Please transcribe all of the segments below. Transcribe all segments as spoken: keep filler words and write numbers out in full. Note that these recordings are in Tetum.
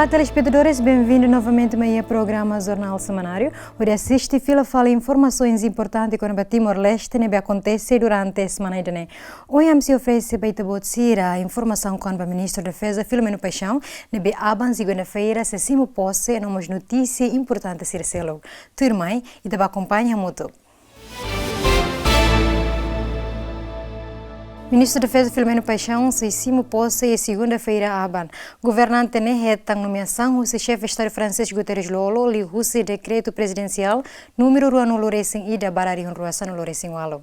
Telespetadores, benvindu novamente mai iha programa Jornál Semanáriu, hodi asiste fila fali informasaun importante kona-ba Timor-Leste ne'ebé akontese durante semana ida-ne'e. Ohin ami sei oferese ba ita-boot sira informasaun kona-ba Ministru Defeza Filomeno Paixão, ne'ebé aban segunda-feira sei simu pose, no mós notísia importante sira seluk. Tuirmai, ita bá akompaña hamutuk. Ministru Defeza Filomeno Paixão sei simu pose iha segunda-feira aban. Governante ne'e hetan nomeasaun husi Xefe Estadu Francisco Guterres Lú-Olo liuhusi dekretu prezidensiál númeru ruanulu resin ida barra rihun rua sanulu resin ualu.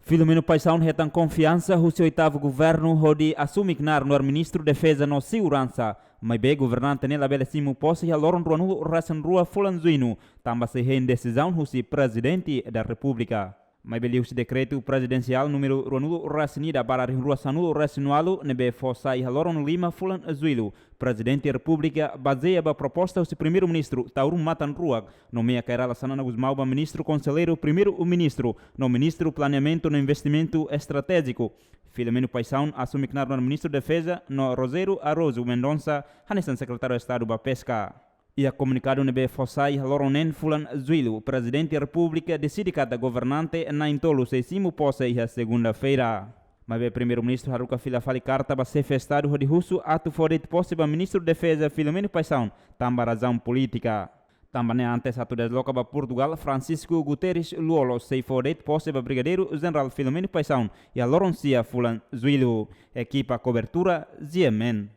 Filomeno Paixão hetan konfiansa husi oitavu governu hodi asume knaar nu'udar Ministru Defeza no Seguransa. Maibé governante ne'e labele simu pose iha loron ruanulu resin rua fulan Juñu, tanba sei hein desizaun husi Prezidente da Repúblika. Maibé liuhusi dekretu prezidensiál númeru ruanulu resin ida barra rihun rua sanulu resin ualu ne'ebé fó sai iha loron lima fulan Juillu, Prezidente Repúblika bazeia ba proposta husi Primeiru-Ministru Taur Matan Ruak, nomeia Kay Rala Xanana Gusmão ba Ministru Konselleiru Primeiru-Ministru no Ministru Planeamentu no Investimentu Estratéjiku. Filomeno Paixão asume knaar nu'udar Ministru Defeza no Rogério Araújo Mendonça hanesan Sekretáriu Estadu ba Peska. Iha komunikadu ne'ebé fó sai iha loron neen fulan Juillu, Prezidente Repúblika deside katak governante na'in-tolu sei simu pose iha segunda-feira. Maibé Primeiru-Ministru haruka fila fali karta ba Xefe Estadu hodi husu atu fó de'it pose ba Ministru Defeza Filomeno Paixão, tanba razaun polítika. Tanba ne'e antes atu desloka ba Portugal, Francisco Guterres Lú-Olo sei fó de'it pose ba Brigadeiru Jenerál Filomeno Paixão iha loron sia fulan Juillu. Ekipa kobertura, G M N.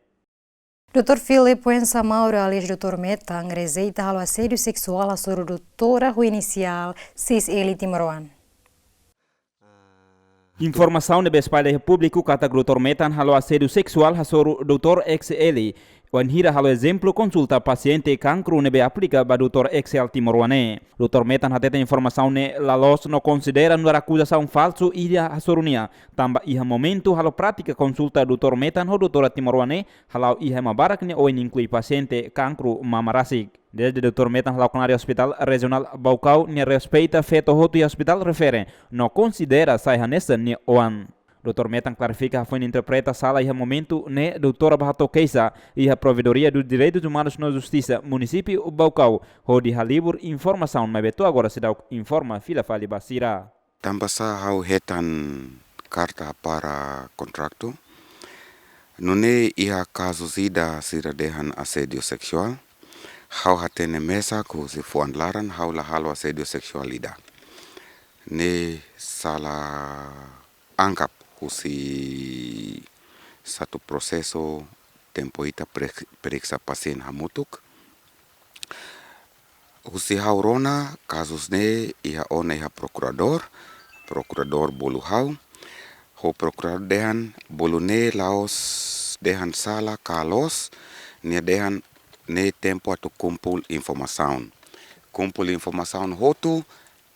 Doutór Philip Wensa Mauro alias Doutór Metan rejeita halo asédiu seksuál hasoru doutora ho inisiál X L timoroan. Informasaun ne'ebé espalla iha públiku katak Doutór Metan halo asédiu seksuál hasoru Doutór X L wainhira halo ezemplu konsulta pasiente kankru ne'ebé aplika ba Doutór X L timoroan ne'e. Doutór Metan hateten informasaun ne'e la loos no konsidera nu'udar akuzasaun falsu iha hasoru nia, tanba iha momentu halo prátika konsulta Doutór Metan ho doutora timoroan ne'e hala'o iha ema barak nia oin, inklui pasiente kankru mama rasik. Dezde Doutór Metan hala'o knaar iha Hospitál Rejionál Baucau, nia respeita feto hotu iha ospitál refere no konsidera sai hanesan nia oan. Doutór Metan klarifika hafoin interpreta sala iha momentu ne'e doutora bá hato'o keixa iha Provedoria dos Direitos Humanos no Justisa Munisípiu Baucau hodi halibur informasaun, maibé to'o agora seidauk informa fila fali ba sira. Tanbasá ha'u hetan karta hapara kontratu? Nune'e iha kazu ida sira dehan asédiu seksuál, ha'u hatene mesak husi fuan laran, ha'u la halo asédiu seksuál ida. Ne'e sala anggap husi satu prosesu tempu ita pre-, periksa pasién hamutuk. Husi ha'u rona kazu ne'e iha ona iha prokuradór, prokuradór bolu ha'u. Ho prokuradór dehan bolu ne'e la'ós dehan sala ka loos, nia dehan ne'e tempu atu kumpul informasaun. Kumpul informasaun hotu,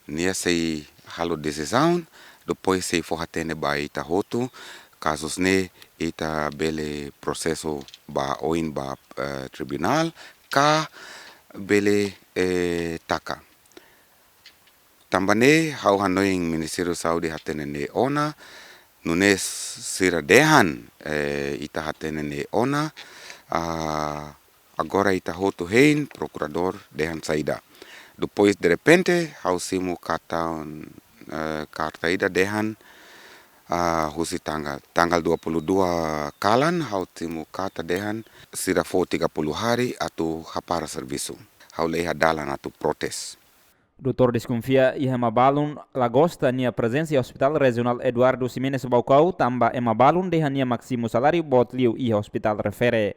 nia sei halo desizaun, depois sei fó hatene ba ita hotu, kazu ne'e ita bele prosesu ba oin ba, eh, tribunál, ka bele, eh, taka. Tanba ne'e ha'u hanoin Ministériu Saúde hatene ne'e ona, nune'e sira dehan, eh, ita hatene ne'e ona, ah, agora ita hotu hein, prokuradór dehan saida. Depois, derrepente, ha'u simu karta, eh, karta ida dehan, ah, husi tanggal, tanggal dua puluh dua kalan, ha'u simu karta dehan sira fó tiga puluh hari atu hapara servisu. Ha'u la iha dalan atu protes. Doutór deskonfia iha ema balun la gosta nia prezensa iha Hospitál Rejionál Eduardo Ximenes Baucau, tanba ema balun dehan nia mak simu saláriu boot liu iha ospitál refere.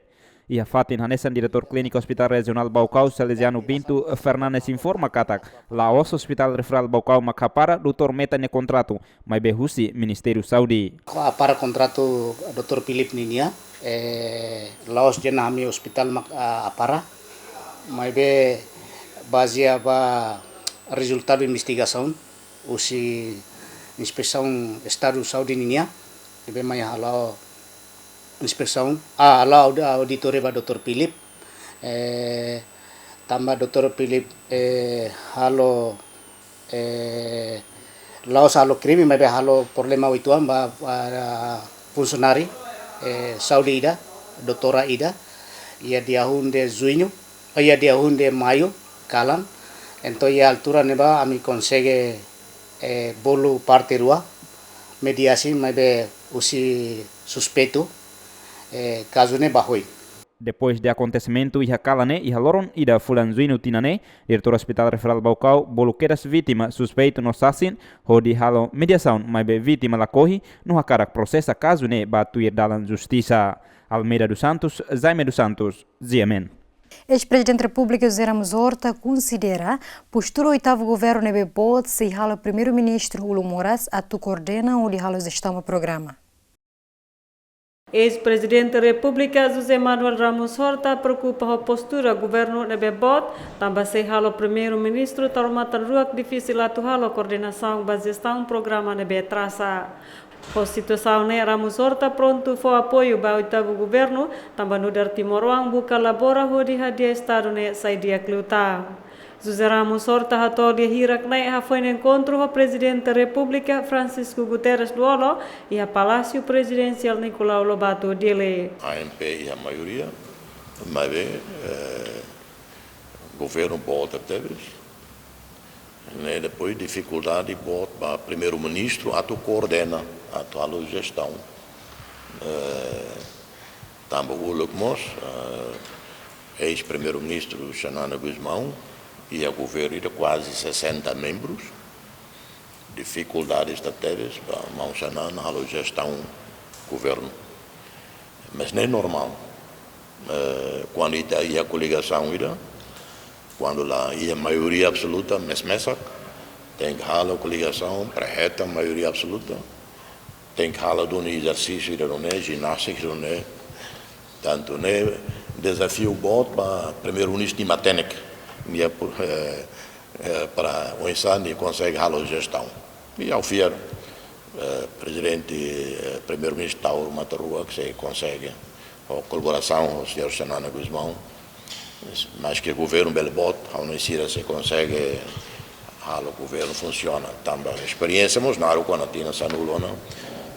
Iha fatin hanesan, Diretór Klíniku Hospitál Rejionál Baucau, Salesiano Pinto Fernandes, informa katak la'ós Hospitál Referál Baucau mak hapara Doutór Metan nia kontratu, maibé husi Ministériu Saúde. Ha'u hapara kontratu Doutór Philip ninia, eh, la'ós dehan ami ospitál mak, ah, hapara, maibé bazeia ba rezultadu investigasaun husi Inspesaun Estadu Saúde ninia, ne'ebé mai halo inspesaun, ah, halo aud-, auditoria ba Doutór Philip, eh, tanba Doutór Philip, eh, halo, eh, la'ós halo krime, maibé halo problema uitoan ba, ba funsionáriu, eh, saúde ida. doutora ida, iha dia um de junho, iha dia um de maio, kalan. Entaun iha altura ne'ebá ami konsege, eh, bolu parte rua, mediasi, maibé husi suspeitu, eh, kazu ne'e ba oin. Depois de akontesimentu iha kalan ne'e, iha loron ida fulan junho tinan ne'e, Diretór Hospital Referral Baucau bolu kedas vítima suspeitu no sasin hodi halo mediasaun, maibé vítima lakohi no hakarak prosesa kazu ne'e ba tuir dalan justisa. Almeida dos Santos, Jaime dos Santos, G M N. Eis-Prezidente Repúblika José Ramos Horta konsidera postura oitavu governu ne'ebé boot sei halo Primeiru-Ministru uluk moras atu koordena hodi halo jestaun ba programa. Eis-Prezidente Repúblika José Manuel Ramos Horta preokupa ho postura governu ne'ebé boot, tanba sei halo Primeiru-Ministru tau matan-ruak difisil atu halo koordenasaun ba jestaun programa ne'ebé atrasa. Ho situasaun ne'e Ramos Horta prontu fó apoiu ba oitavu governu, tanba nu'udar timoroan buka labora hodi hadi'a Estadu ne'e sai di'ak liután. José Ramos Horta hato'o lia hirak-ne'e hafoin enkontru ho Prezidente Repúblika Francisco Guterres Lú-Olo iha Palásiu Prezidensiál Nicolau Lobato Dili. A M P iha maioria, maibé, eh, governu boot tebes. Ne'e depois difikuldade boot ba Primeiru-Ministru atu koordena, atu halo jestaun. Eh, tanba uluk mós, eh, eis-Primeiru-Ministru Xanana Gusmão iha governu ida kuaze sessenta membrus. Difikuldade ida tebes ba maun Xanana halo jestaun governu. Mas ne'e normál. Eh, kuandu ita iha koligasaun ida, kuandu la iha maioria absoluta, mes-mesak, tenke halo koligasaun para hetan maioria absoluta, tenke halo duni ezersísiu ida nune'e, jinástika ida nune'e. Tantu ne'e dezafiu boot ba Primeiru-Ministru nia matenek, nia, eh, eh, para oinsá nia konsege halo jestaun. I ha'u fiar, eh, Prezidente, eh, Primeiru-Ministru tau matan-ruak sei konsege ho kolaborasaun ho señór Xanana Gusmão. Maske governu bele boot, ha'u-nia sira sei konsege halo governu funsiona. Tanba esperiénsia mós naruk ona tinan sanulu ona,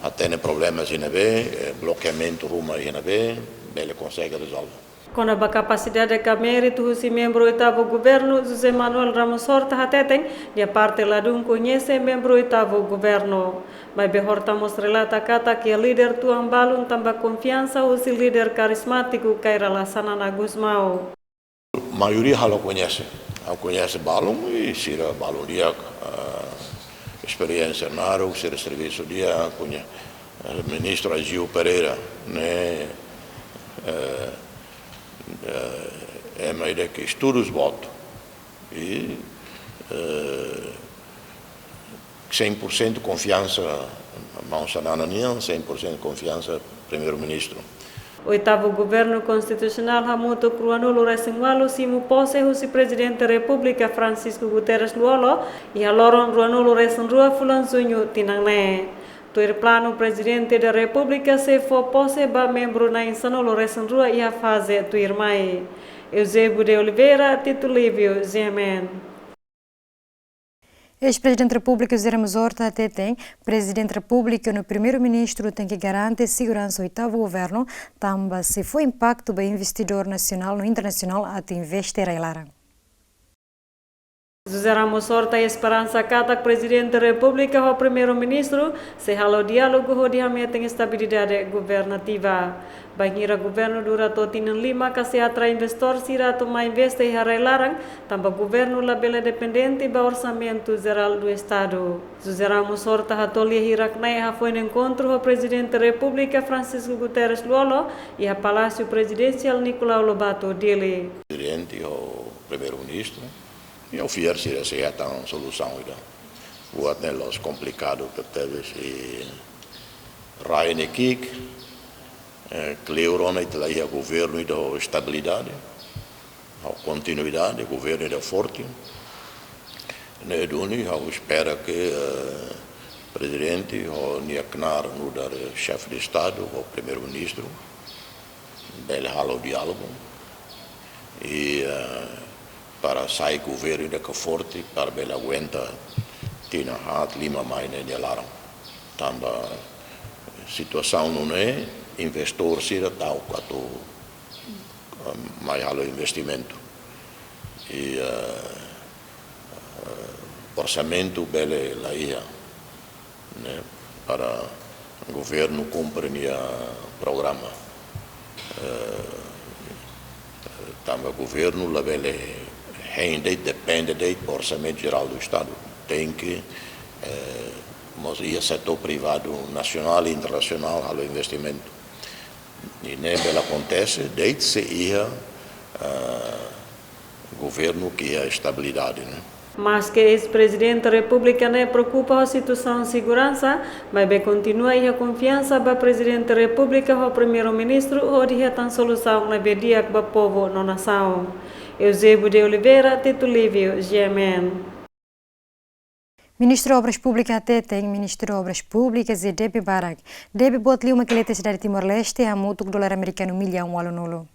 hatene problema iha ne'ebé, eh, blokeamentu ruma iha ne'ebé, bele konsege rezolve. Kona-ba kapasidade ka méritu husi membru oitavu governu, José Manuel Ramos Horta hateten, nia parte ladún koñese membru oitavu governu. Maibé Horta mós relata katak iha líder tuan balun tanba konfiansa husi líder karizmátiku Kay Rala Xanana Gusmão. Maioria ha'u la koñese, ha'u koñese balun i sira balun di'ak, ah, esperiénsia naruk, sira servisu di'ak, koñe-, eh, Ministru Agio Pereira, ne'e, eh, eh, ema ida ke estudus boot. I, eh, cem por cento konfiansa, maun Xanana nian, cem por cento konfiansa Primeiru-Ministru. Oitavu Governu Konstitusionál hamutuk ruanulu-resin-ualu simu pose husi Prezidente Repúblika Francisco Guterres Lú-Olo, iha loron ruanulu-resin-rua fulan Juñu tinan ne'e. Tuir planu Prezidente da Repúblika sei fó pose ba membru na'in-sanulu-resin-rua iha faze tuirmai. Eusébio de Oliveira, Tito Livio, G M N. Eis-Prezidente Repúblika José Ramos Horta hateten, Prezidente Repúblika no Primeiru-Ministru tenke garante seguransa oitavu governu, tanba sei fó impaktu ba investidór nasionál no internasionál atu investe rai-laran. José Ramos Horta iha esperansa katak Prezidente Repúblika ho Primeiru-Ministru sei halo diálogu hodi hametin estabilidade governativa. Bainhira governu dura to'o tinan lima ka sei atrai investór sira atu mai investe iha rai-laran, tanba governu labele dependente ba Orsamentu Jerál do Estadu. José Ramos Horta hato'o lia hirak-ne'e hafoin enkontru ho Prezidente Repúblika Francisco Guterres Lú-Olo iha Palásiu Prezidensiál Nicolau Lobato Dili. Prezidente ho Primeiru-Ministru, i ha'u fiar sira sei hetan solusaun ida. Buat ne'e la'ós komplikadu tebes i rai ne'e ki'ik, eh, kleur ona ita la iha governu ida ho estabilidade, ho kontinuidade, governu ida forte. Ne'e duni ha'u espera ke, eh, Prezidente ho nia knaar nu'udar Xefe de Estadu ho Primeiru-Ministru bele halo diálogu i, eh, para sai governu ida ke forte para bele aguenta tinan haat lima mai ne'e nia laran. Tanba situasaun nune'e, Investór sira ta'uk atu, eh, mai halo investimentu. I, eh, eh, orsamentu bele la iha, ne'e, para governu kumpre nia programa. Eh, tanba governu labele hein de'it, depende de'it ba Orsamentu Jerál do Estadu. Tenke, eh, mós iha setór privadu nasionál i internasionál halo investimentu. I ne'e bele akontese de'it se iha, eh, governu ke iha estabilidade, ne'e. Maske eis-Prezidente Repúblika ne'e preokupa ho situasaun seguransa, maibé kontinua iha konfiansa ba Prezidente Repúblika ho Primeiru-Ministru hodi hetan solusaun ne'ebé di'ak ba povu no nasaun. Eusébio de Oliveira, Tito Livio, G M N. Ministru Obras Públikas hateten, Ministru Obras Públikas sei debe barak, debe boot liu mak Eletrisidade Timor-Leste hamutuk dolar amerikanu millaun ualunulu.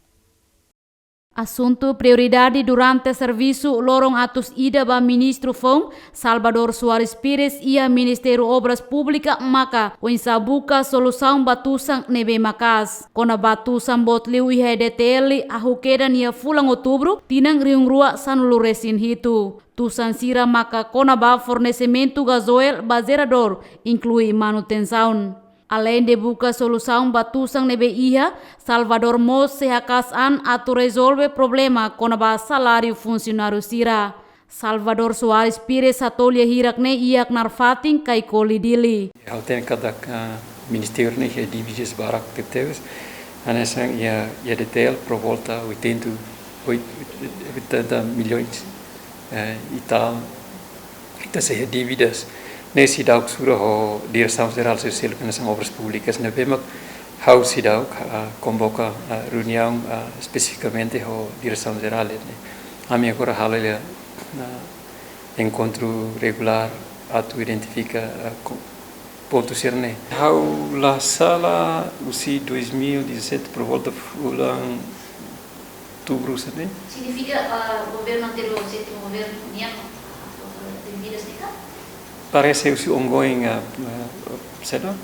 Asuntu prioridade durante servisu loron atus ida ba ministru foun, Salvador Soares Pires, iha Ministériu Obras Públikas maka oinsá buka solusaun ba tusan ne'ebé maka'as. Kona-ba tusan boot liu iha E D T L, hahú kedan iha fulan Outubru, tinan rihun rua sanulu resin hitu. Tusan sira maka kona-ba fornesimentu gazoil ba jeradór, inklui manutensaun. Aleinde buka solusaun ba tusan ne'ebé iha, Salvador mós sei haka'as an atu rezolve problema kona-ba saláriu funsionáriu sira. Salvador Soares Pires hato'o lia hirak ne'e iha knaar fatin Kaikoli, Dili. Ha'u hatene katak, ah, ministériu ne'e iha dívidas barak tebetebes. Hanesan iha, iha E D T L por volta oitenta, oit-, oitenta milhões, eh, e tal. Ita sei iha dívidas. Ne'e seidauk sura ho Diresaun Jerál Servisu Seluk hanesan Obras Públikas ne'ebé mak ha'u seidauk, ah, konvoka, ah, reuniaun, ah, espesifikamente ho Diresaun Jerál ne'e. Ami agora halo lia, ah, enkontru regulár atu identifika, ah, ko-, pontu sira-ne'e. Ha'u la sala husi dois mil e dezassete por volta fulan Outubru sira-ne'e. Signifika, ah, governu anteriór, sétimu governu nian, ah, dívidas ne'e ka? Parese husi ongoing, ah, ah, saida,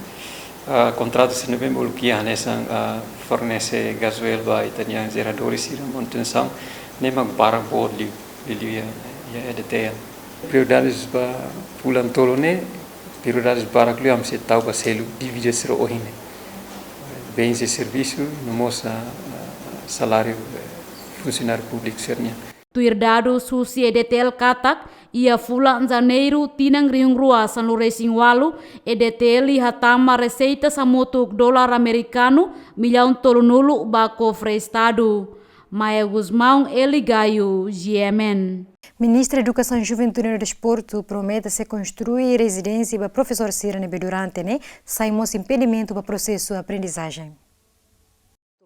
ah, kontratu sira-ne'ebé uluk iha hanesan, ah, fornese gazoil ba ita-nia jeradores sira, manutensaun, ne'e mak barak boot liu, liu iha, iha E D T L. Prioridades ba fulan tolu ne'e, prioridades barak liu ami sei tau ba selu dívidas sira ohin ne'e. Bens e servisu, no mós, ah, ah, saláriu, eh, funsionáriu públiku sira-nian. Tuir dadus husi E D T L katak, iha fulan Janeiru tinan rihun rua sanulu resin ualu, E D T L hatama reseita hamutuk dolar amerikanu millaun tolunulu ba kofre Estadu. Maia Gusmão, Eli Gaio, G M N. Ministra Edukasaun, Juventude no Desportu promete sei konstrui rezidénsia ba profesór sira ne'ebé durante ne'e sai mós impedimentu ba prosesu aprendizajen.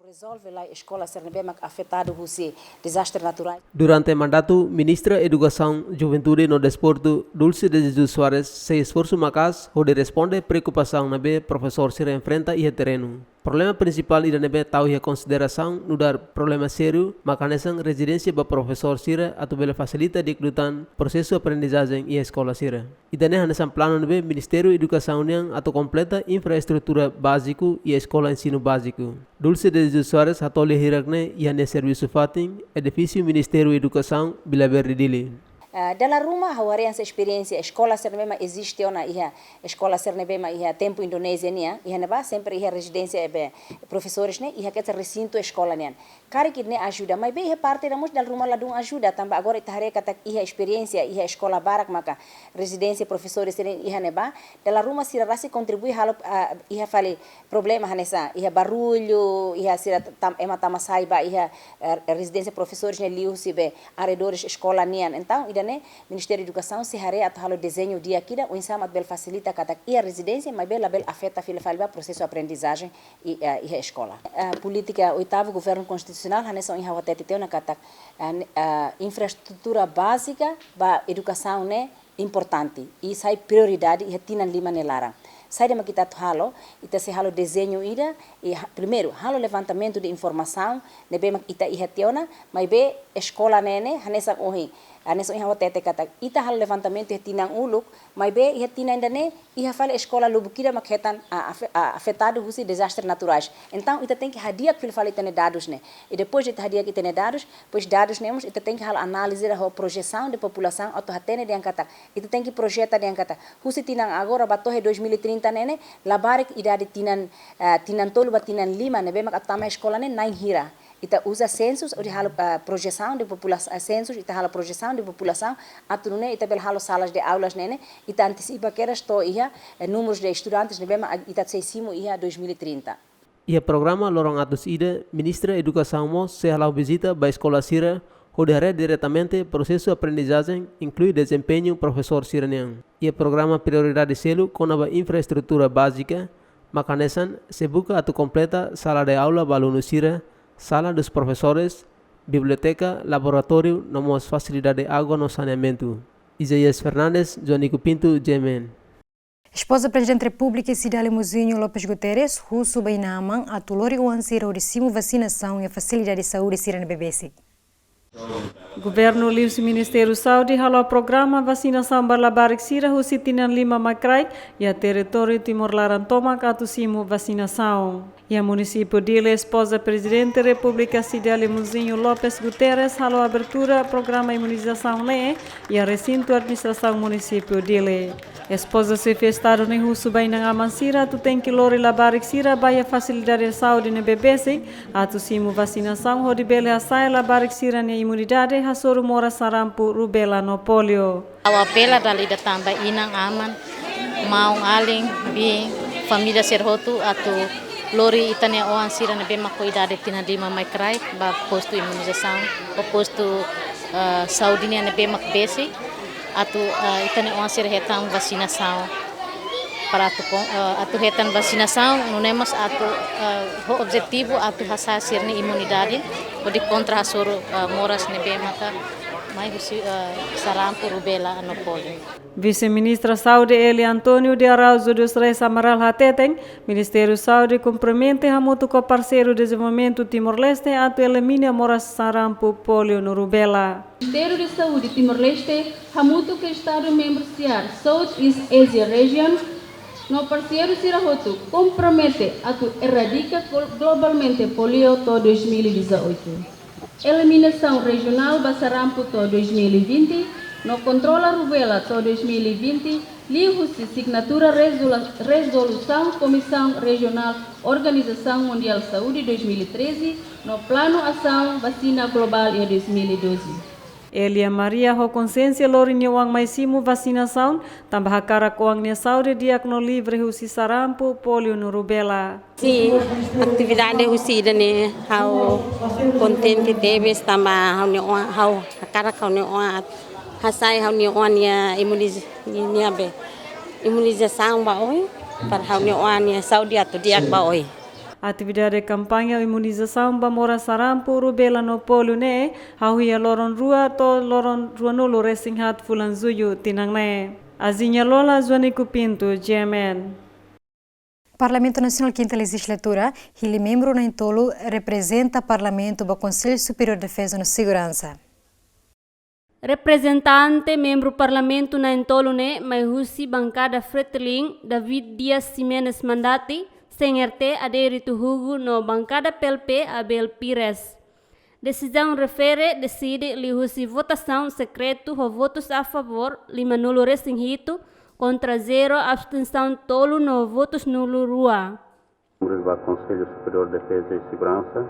Rezolve lai eskola sira ne'ebé mak afetadu husi dezastre naturál. Durante mandatu, Ministra Edukasaun, Juventude no Desportu, Dulce de Jesus Soares, sei esforsu maka'as hodi responde preokupasaun ne'ebé profesór sira enfrenta iha terrenu. Problema prinsipál ida ne'ebé tau iha konsiderasaun nu'udar problema sériu, maka hanesan rezidénsia ba profesór sira atu bele fasilita di'ak liután prosesu aprendizajen iha eskola sira. Ida-ne'e hanesan planu ne'ebé Ministériu Edukasaun nian atu kompleta infraestrutura báziku iha eskola ensinu báziku. Dulce de Jesus Soares hato'o lia hirak ne'e iha nia servisu fatin, edifísiu Ministériu Edukasaun, Vila Verde, Dili. Ah, dala ruma ha'u haree hanesan esperiénsia eskola sira ne'ebé mak eziste ona iha, eskola sira ne'ebé mak iha tempu Indonézia nian, iha ne'ebá sempre iha rezidénsia ne'ebé profesores ne'e, iha kedas resintu eskola nian. Karik ida-ne'e ajuda, maibé iha parte ida mós dala ruma ladún ajuda, tanba agora ita haree katak iha esperiénsia, iha eskola barak maka rezidénsia profesores sira iha ne'ebá, dala ruma sira rasik kontribui halo, ah, iha fali problema hanesan, iha barullu, iha sira tam-, ema tama sai ba iha, eh, rezidénsia profesores ne'e liuhusi be arredores eskola nian. Entaun, ida-ne'e Ministériu Edukasaun sei haree atu halo dezeñu di'ak ida, oinsá mak bele fasilita katak iha rezidénsia, maibé labele afeta fila fali ba prosesu aprendizajen i, eh, iha eskola. Eh, polítika oitavu governu konstitusionál, hanesan ohin ha'u hatete tiha ona katak, eh, ne-, eh, infraestrutura bázika ba edukasaun ne'e importante i sai prioridade iha tinan lima nia laran. Saida mak ita atu halo, ita sei halo dezeñu ida, i ha-, primeiru, halo levantamentu de informasaun ne'ebé mak ita iha tiha ona, maibé eskola ne'e ne'e, hanesan ohin, hanesan ohin ha'u hatete katak, ita halo levantamentu iha tinan uluk, maibé iha tinan ida-ne'e, iha fali eskola lubuk ida mak hetan, a, afe-, a, afetadu husi dezastre naturais. Entaun, ita tenke hadi'a fila-fila ita-nia dadus ne'e. I depois de ita hadi'a ita-nia dadus, depois dadus ne'e mós ita tenke halo análize ho projesaun de populasaun atu hatene dehan katak, ita tenke projeta dehan katak, husi tinan agora ba to'o iha dois mil e trinta ne'e ne'e, labarik idade tinan, eh, tinan tolu ba tinan lima ne'ebé mak atu tama eskola ne'e na'in hira. Ita uza sensus hodi halo, eh, projesaun de populas-, eh, sensus, ita halo projesaun de populasaun, atu nune'e ita bele halo salas de aulas ne'e ne'e, ita antisipa kedas to'o iha, eh, númerus de estudantes ne'ebé mak ita sei simu iha dois mil e trinta. Iha programa loron atus ida, Ministra Edukasaun mós sei hala'o vizita ba eskola sira hodi haree diretamente prosesu aprendizajen, inklui dezempeñu profesór sira-nian. Iha programa prioridade seluk kona-ba infraestrutura bázika, mak hanesan sei buka atu kompleta sala de aula ba alunu sira, sala dos profesores, biblioteka, laboratóriu, no mós fasilidade água no saneamentu. Isaías Fernandes, Joanico Pinto, G M N. Espoza Prezidente Repúblika Cidália Mozinho Lopes Guterres husu ba inan-aman atu lori oan sira hodi simu vasinasaun iha fasilidade saúde sira ne'ebé besik. Governu liuhusi Ministériu Saúde hala'o programa vasinasaun ba labarik sira husi tinan lima mai kraik iha territóriu Timor laran tomak atu simu vasinasaun. Iha munisípiu Dili, espoza Prezidente Repúblika Cidália Mozinho Lopes Guterres hala'o abertura programa imunizasaun ne'e iha resintu administrasaun munisípiu Dili. Espoza Xefe Estadu ne'e husu ba inan-aman sira atu tenke lori labarik sira ba iha fasilidade saúde ne'ebé besik atu simu vasinasaun hodi bele hasa'e labarik sira-nia imunidade hasoru moras sarampu, rubela no pólio. Ha'u apela dala ida tan ba inan-aman, maun-alin, biin, família sira hotu atu lori ita-nia oan sira ne'ebé mak ho idade tinan lima mai kraik ba postu imunizasaun, ba postu, eh, saúde nian ne'ebé mak besik, atu, eh, ita-nia oan sira hetan vasinasaun. Para atu kon-, eh, atu hetan vasinasaun, nune'e mós atu, eh, ho objetivu atu hasa'e sira-nia imunidade, hodi kontra hasoru, eh, moras ne'ebé maka mai husi, eh, sarampu, rubela no pólio. Vise-Ministra Saúde Elia António de Araújo dos Reis Amaral hateten, Ministériu Saúde kompromete hamutuk ho parseiru dezenvolvimentu Timor-Leste atu elimina moras sarampu, pólio no rubela. Ministériu Saúde Timor-Leste hamutuk ho Estadu membru SEAR, South East Asia Region, no parseiru sira hotu kompromete atu eradika glo-, globalmente pólio to'o dois mil e dezoito. Eliminasaun rejionál ba sarampu to'o dois mil e vinte, no kontrola rubela to'o dois mil e vinte, liuhusi asinatura rezolu-, rezolusaun Komisaun Rejionál Organizasaun Mundiál Saúde dois mil e treze, no planu asaun vasina globál iha dois mil e doze. Elia Maria ho konsiénsia lori nia oan mai simu vasinasaun, tanba hakarak oan nia saúde di'ak no livre husi sarampu, pólio no rubela. Sin, atividade husi ida-ne'e ha'u kontente tebes tanba ha'u-nia oan, ha'u hakarak ha'u-nia oan, hasa'e ha'u-nia oan nia imuniz-, nia, nia be, imunizasaun ba oin, para ha'u-nia oan nia saúde atu di'ak ba oin. Atividade kampaña imunizasaun ba moras sarampu, rubela no pólio ne'e hahú iha loron rua to'o loron ruanulu-resin-haat fulan Jullu tinan ne'e. Aziña Lola, Joanico Pinto, G M N. Parlamentu Nasionál Kinta Lejizlatura, hili membru na'in-tolu reprezenta Parlamentu ba Konsellu Superiór Defeza no Seguransa. Reprezentante membru Parlamentu na'in-tolu ne'e mai husi bankada Fretilin, David Dias Ximenes Mandati, C N R T Adérito Hugo no bankada P L P Abel Pires. Desizaun refere deside liuhusi votasaun sekretu ho votus a favór limanulu-resin-hitu, kontra zero, abstensaun tolu no votus nulu-rua. Membru ba Konsellu Superiór Defeza i Seguransa,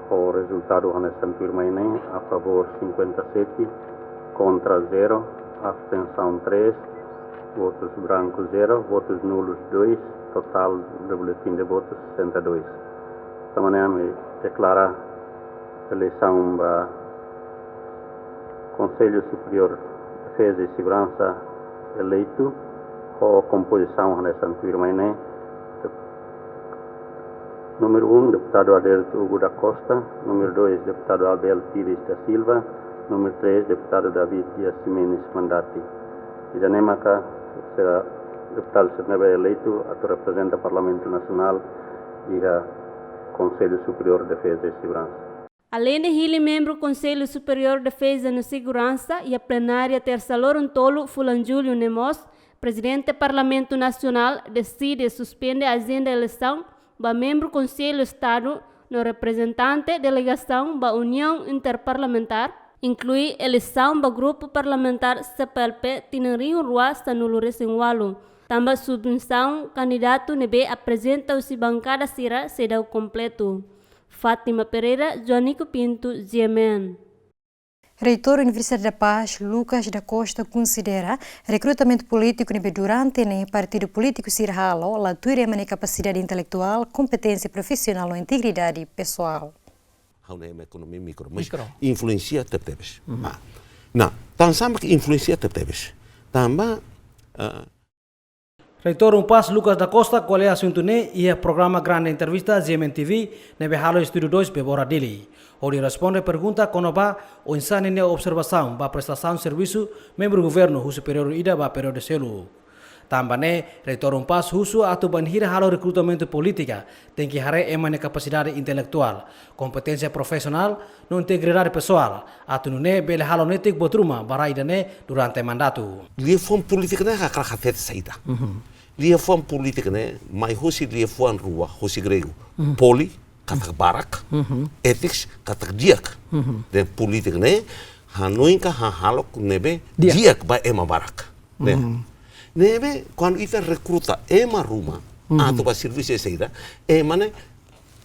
ho rezultadu hanesan tuirmai ne'e: a favór cinquenta e sete, kontra zero, abstensaun três, votus branku zero, votus nulus dois, totál de boletin de votus sessenta e dois. Tanba ne'e ami deklara eleisaun ba Konsellu Superiór Defeza i Seguransa eleitu ho kompozisaun hanesan tuirmai ne'e. Númeru um, deputadu Adérito Hugo da Costa. Númeru dois, deputadu Abel Pires da Silva. Númeru três, deputadu David Dias Ximenes Mandati. Ida-ne'e maka sira Deputadu sira ne'ebé eleitu atu reprezenta Parlamentu Nasionál iha Konsellu Superiór Defeza i Seguransa. Aleinde hili membru Konsellu Superiór Defeza no Seguransa, iha plenária tersa loron tolu fulan Jullu ne'e mós, Prezidente Parlamentu Nasionál deside suspende ajenda eleisaun ba membru Konsellu Estadu no reprezentante delegasaun ba Uniaun Interparlamentár, inklui eleisaun ba grupu parlamentár C P L P tinan rihun rua sanulu resin ualu, tanba submisaun kandidatu ne'ebé aprezenta husi bankada sira seidauk kompletu. Fátima Pereira, Joanico Pinto, G M N. Reitór Universidade da Paz, Lucas da Costa, konsidera rekrutamentu polítiku ne'ebé durante ne'e partidu polítiku sira halo la tuir ema nia kapasidade intelektuál, kompeténsia profisionál no integridade pesoál. Ha'u ne'e ema ekonomia mikro, mas Mikro. influensia tebetebes. Mhm. Ah. Nah, tansá mak influensia tebetebes? Tanba, ah, Reitór Unpaz Lucas da Costa ko'alia asuntu ne'e iha programa Grande Entrevista G M N T V ne'ebé halo Estúdiu dois Bebora Dili, hodi responde pergunta kona-ba oinsá ninia observasaun ba prestasaun servisu membru governu husi períodu ida ba períodu seluk. Tanba ne'e, Reitór Unpaz husu atu bainhira halo rekrutamentu polítika, tenke haree ema nia kapasidade intelektuál, kompeténsia profisionál no integridade pesoál, atu nune'e bele halo netik buat ruma ba rai ida-ne'e durante mandatu. Liafuan polítika ne'e hakarak hatete saida. Mhm. Liafuan polítika ne'e mai husi liafuan rua husi gregu. Mhm. Poli, katak barak, Mhm. ethics, katak di'ak. Mhm. Dehan polítika ne'e hanoin ka hahalok ne'ebé Di'ak. di'ak ba ema barak. Ne'e. Mhm. Ne'ebé, kuandu ita rekruta ema ruma, Mhm. atu ba servisu saida, ema ne'e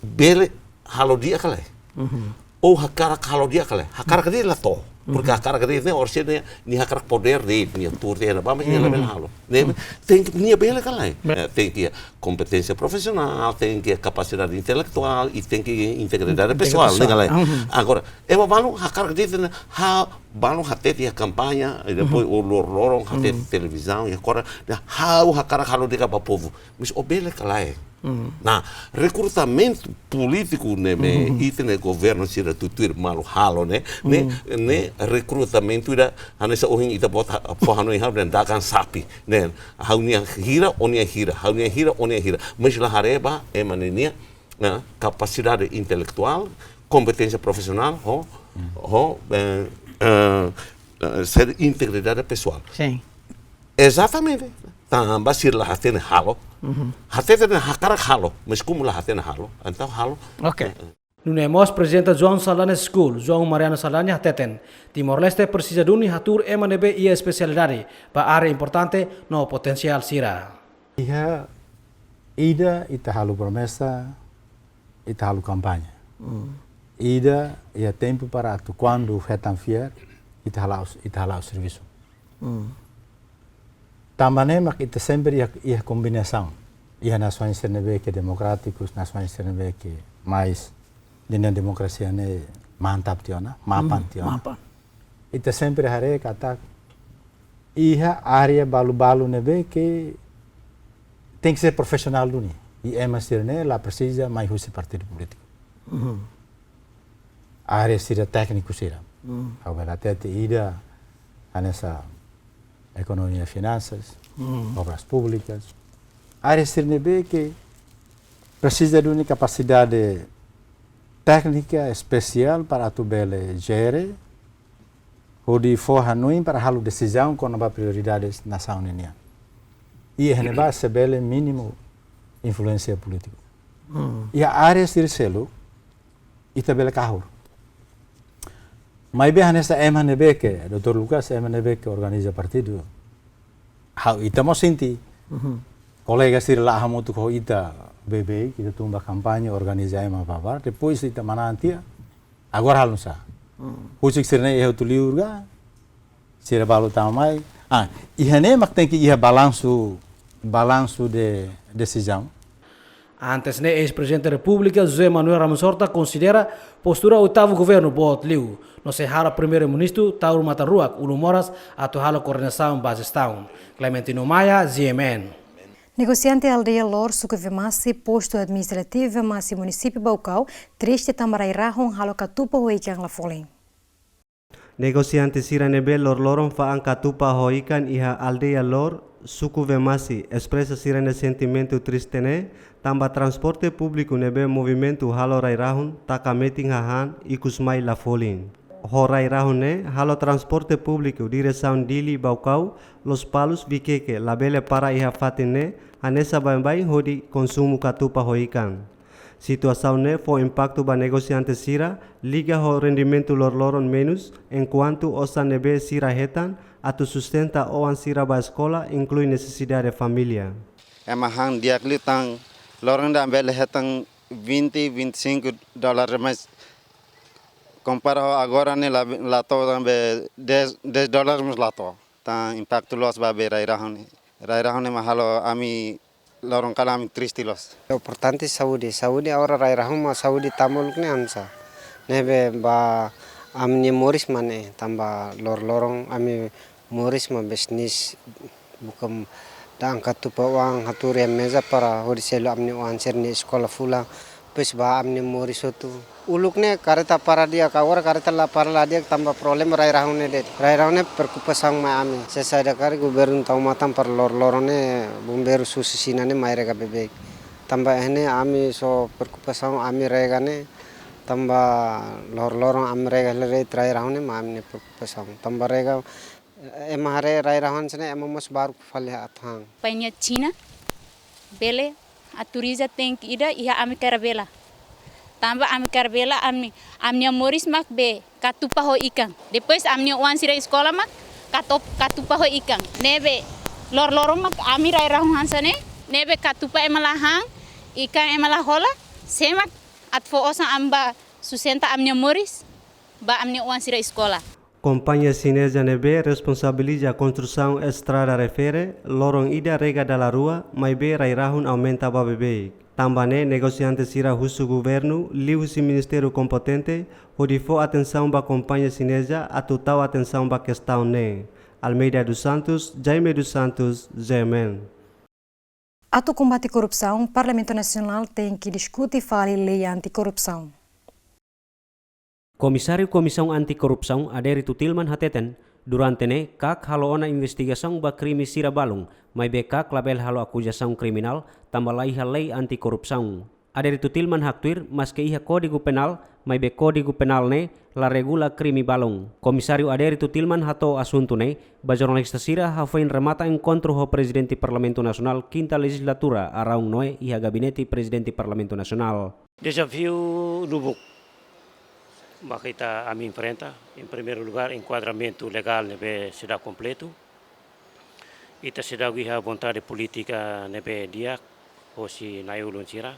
bele halo di'ak ka lae. Mhm. Ou hakarak halo di'ak ka lae. Hakarak de'it la to'o. Porque Mhm. hakarak de'it ne'e, orsida ne'e, nia hakarak podér de'it, nia tuur de'it, ne'ebá, mas nia la Mhm. bele halo. Ne'e, Mhm. tenke, nia bele ka lae. Be- Eh, tenke iha kompeténsia profisionál, tenke iha kapasidade intelektuál, i tenke iha integridade Integridade pesoál, pesoál. ne'e ka lae. Mhm. Agora, ema balu hakarak de'it ne'e, ha, balu hatete iha kampaña, i depois Mhm. o lor-, loron hatete Mhm. televizaun, iha koran, ha'u hakarak halo di'ak ba povu. Mas ó bele ka lae. Mhm. Nah, rekrutamentu polítiku ne'ebé Mhm. ita-nia governu sira tutuir malu halo ne'e, ne'e, Mhm. ne'e rekrutamentu ida hanesan ohin ita-boot ha-, fó hanoin ha'u dehan dagan sapi. Ne'e, ha'u-nia hira, ó-nia hira, ha'u-nia hira, ó-nia hira. Mas la haree ba ema ne'e nia, nah, kapasidade intelektuál, kompeténsia profisionál, ho, Mhm. ho, eh, eh, eh, sira-nia integridade pesoál. Sin. Ezatamente. Tanba sira la hatene halo. Mhm. Hatete dehan hakarak halo, mas komu la hatene halo, entaun halo. Ok. Eh, eh. Nune'e mós Prezidente João Saldanha School, João Mariano Saldanha hateten, Timor-Leste presiza duni hatuur ema ne'ebé iha espesialidade ba área importante no potensiál sira. Iha ida ita halo promesa, ita halo kampaña. Mm. Ida iha tempu para atu kuandu hetan fiar, ita hala'o, ita hala'o servisu. Mm. Tanba ne'e mak ita sempre iha, iha kombinasaun. Iha nasaun sira ne'ebé ke demokrátikus, nasaun sira ne'ebé ke mais ninia demokrasia ne'e mantap tiha ona, mapan Mhm, tiha ona. mapan. Ita sempre haree katak iha área balu-balu ne'ebé ke tenke ser profisionál duni. I ema sira-ne'e la presiza mai husi partidu polítiku. Mhm. Área sira tékniku sira. Mhm. Ha'u bele hatete ida hanesan ekonomia, finansas, Mhm. obras públikas. Área sira ne'ebé ke presiza duni kapasidade téknika espesiál para atu bele jere, hodi fó hanoin para halo desizaun kona-ba prioridades nasaun ninian. I iha ne'ebá se bele mínimu influénsia polítiku. Hmm. Iha área sira seluk, ita bele kahur. Maibé hanesan ema ne'ebé ke, doutór Lucas, ema ne'ebé ke organiza partidu. Ha'u, ita mós sente. Mhm. Kolega sira la hamutuk ho ita beibeik, ita tun ba kampaña, organiza ema barak, depois ita manán tiha, agora halo nusá. Hmm. Husik sira-ne'e iha hotu liur ka, sira balu tama mai. Ah, iha ne'e mak tenke iha balansu, balansu de desizaun. Antes ne'e, eis-Prezidente Repúblika, José Manuel Ramos Horta, konsidera postura oitavu governu boot liu, no sei halo Primeiru-Ministru taur matan-ruak ulun moras atu halo koordenasaun ba jestaun. Clementino Maia, G M N. Negosiante aldeia Lor, suku Vemasi, postu administrativu Vemasi, munisípiu Baucau, triste tanba rai-rahun halo katupa ho ikan la folin. Negosiante sira ne'ebé loroloron fa'an katupa ho ikan iha aldeia Lor, Suku Vemasi espresa sira-nia sentimentu triste ne'e tanba transporte públiku ne'ebé movimentu halo rai-rahun taka metin hahán ikus mai la folin. Ho rai-rahun ne'e halo transporte públiku diresaun Dili, Baucau, Lospalos, Viqueque labele para iha fatin ne'e, hanesan baibain hodi konsumu katupa ho ikan. Situasaun ne'e fó impaktu ba negosiante sira, liga ho rendimentu lorloron menus, enkuantu osan ne'ebé sira hetan atu sustenta oan sira ba eskola inklui nesesidade família. Ema han di'ak liután, loron ida bele hetan vinte, vinte e cinco dólares, mas kompara ho agora ne'e la, la to'o tanba dez, dez dólares mós la to'o. Tan impaktu loos ba be rai-rahun ne'e. Rai-rahun ne'e mak halo ami loron kalan ami triste loos. Importante saúde, saúde agora rai-rahun mak saúde tama uluk ne'e hanesan. Ne'ebé ba ami-nia moris mak ne'e tanba lorloron ami moris mak bisnis buka da'an katupa oan hatuur iha meza para hodi selu ami-nia oan sira-nia eskola fulan. Depois ba ami-nia moris hotu. Uluk ne'e kareta para di'ak, agora kareta la para la di'ak tanba problema rai-rahun ne'e de'it. Rai-rahun ne'e preokupasaun mai ami. Se saida karik governu tau matan para lorloron ne'e bombeiru husi Xina ne'e mai rega beibeik. Tanba ne'e ami só preokupasaun ami rega ne'e tanba lorloron ami rega hela de'it, rai-rahun ne'e mak ami-nia preokupasaun. Tanba rega ema haree rai-rahun hanesan ne'e ema mós baruk fali atu han. Painha Xina bele autoriza tanke ida iha ami Karabela. Tanba ami Karabela ami, ami-nia moris mak be katupa ho ikan. Depois ami-nia oan sira eskola mak katop-, katupa ho ikan. Ne'ebé lorloron mak ami rai-rahun hanesan ne'e, ne'ebé katupa ema la han, ikan ema la hola, sé mak atu fó osan ami ba sustenta ami-nia moris, ba ami-nia oan sira eskola. Kompañia xineza ne'ebé responsabiliza konstrusaun estrada refere, loron ida rega dala rua, maibé rai-rahun aumenta ba beibeik. Tanba ne'e negosiante sira husu governu, liuhusi ministériu kompetente, hodi fó atensaun ba kompañia xineza atu tau atensaun ba kestaun ne'e. Almeida dos Santos, Jaime dos Santos, G M N. Atu kombate korrupsaun, Parlamentu Nasionál tenke diskute fali lei anti-korrupsaun. Komisáriu Komisaun Anti-Korrupsaun, Adérito Tilman hateten, durante ne'e, kak halo ona investigasaun ba krime sira balun, maibé kak labele halo akuzasaun kriminál, tanba la iha lei anti-korrupsaun. Adérito Tilman haktuir, maske iha Kódigu Penál, maibé Kódigu Penál ne'e la regula krime balun. Komisáriu Adérito Tilman hato'o asuntu ne'e ba jornalista sira hafoin remata enkontru ho Prezidente Parlamentu Nasionál kinta lejizlatura Araun Noe iha Gabinete Prezidente Parlamentu Nasionál. Dezafiu lubuk maka ita ami enfrenta, em primeiro lugar, enkuadramentu legál ne'ebé seidauk kompletu. Ita seidauk iha vontade polítika ne'ebé di'ak hosi na'i-ulun sira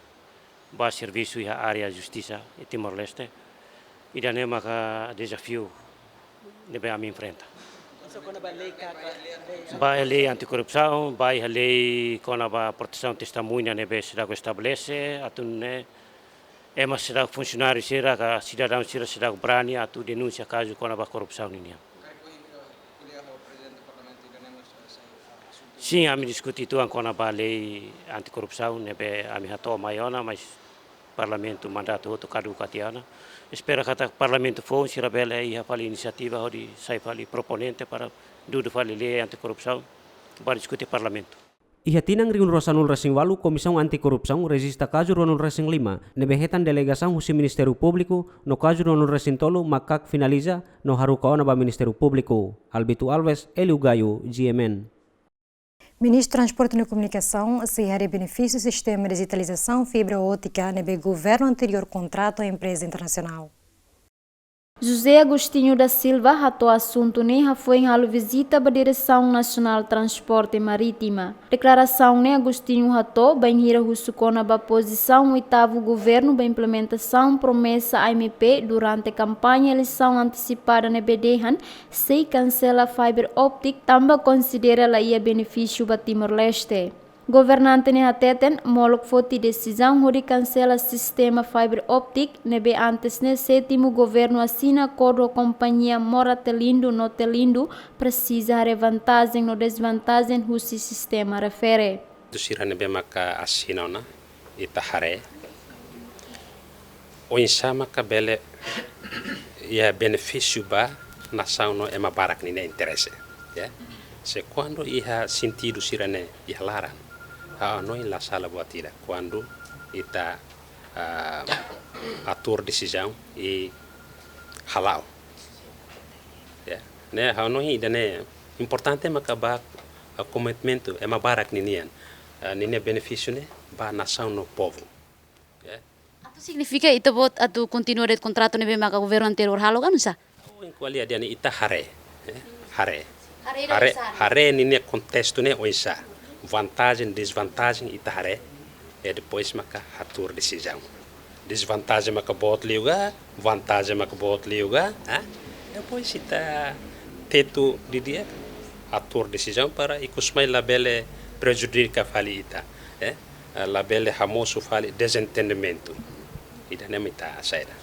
ba servisu iha área justisa iha Timor-Leste. Ida-ne'e maka dezafiu ne'ebé ami enfrenta. Ba iha lei anti-korrupsaun, ba iha lei kona-ba protesaun testemuña ne'ebé seidauk estabelese, atu nune'e ema seidauk, funsionáriu sira ka sidadaun sira seidauk brani atu denunsia kazu kona-ba korrupsaun ninian. Sin, ami diskute uitoan kona-ba lei anti-korrupsaun ne'ebé ami hato'o mai ona, mas Parlamentu mandatu hotu kaduka tiha ona. Espera katak Parlamentu foun sira bele iha fali inisiativa hodi sai fali proponente para dudu fali lei anti-korrupsaun ba diskute Parlamentu. Iha tinan rihun rua sanulu resin ualu, Komisaun Anti-Korrupsaun rejista kazu ruanulu resin lima, ne'ebé hetan delegasaun husi Ministériu Públiku, no kazu ruanulu resin tolu mak kak finaliza no haruka ona ba Ministériu Públiku. Albito Alves, Hélio Gaio, G M N. Ministru Transporte no Komunikasaun sei haree benefísiu sistema dijitalizasaun fibra ótika ne'ebé governu anteriór kontrata ho empreza internasionál. José Agostinho da Silva hato'o asuntu ne'e hafoin halo vizita ba Diresaun Nasionál Transporte Marítima. Deklarasaun ne'e Agostinho hato'o bainhira husu kona-ba pozisaun oitavu governu ba implementasaun promesa A M P durante kampaña eleisaun antesipada ne'ebé dehan sei kansela fiber optic tanba konsidera la iha benefísiu ba Timor-Leste. Governante ne'e hateten, molok foti desizaun hodi kansela sistema fiber optic ne'ebé antes ne'e sétimu governu asina akordu ho kompañia Moratelindo no Telindo presiza haree vantajen no dezvantajen husi sistema refere. Tu sira ne'ebé maka asina ona, ita haree oinsá maka bele iha benefísiu ba nasaun no ema barak ninia interese, ya. Se kuandu iha sentidu sira-ne'e iha laran, ha'u hanoin la sala buat ida kuandu ita, ah, atur desizaun i hala'o. Ya, ne'e ha'u hanoin ida-ne'e importante maka ba, ah, komitmentu ema barak ninian, ah, ninia benefísiu ne'e ba nasaun no povu. Ya. Atu signifika ita-boot atu kontinua de'it kontratu ne'ebé maka governu anteriór halo ka oinsá? Ha'u ko'alia dehan ita haree, eh, haree. Haree ida Haree, oinsá? Haree ninia kontestu ne'e oinsá. Vantajen, desvantajen ita haree. I depois maka atur desizaun. Desvantajen maka boot liu ka, vantajen maka boot liu ka, ah? Depois ita tetu didi'ak, atur desizaun para ikus mai labele prejudika fali ita, eh? Labele hamosu fali dezentendimentu. Ida-ne'e mak ita hasai ida.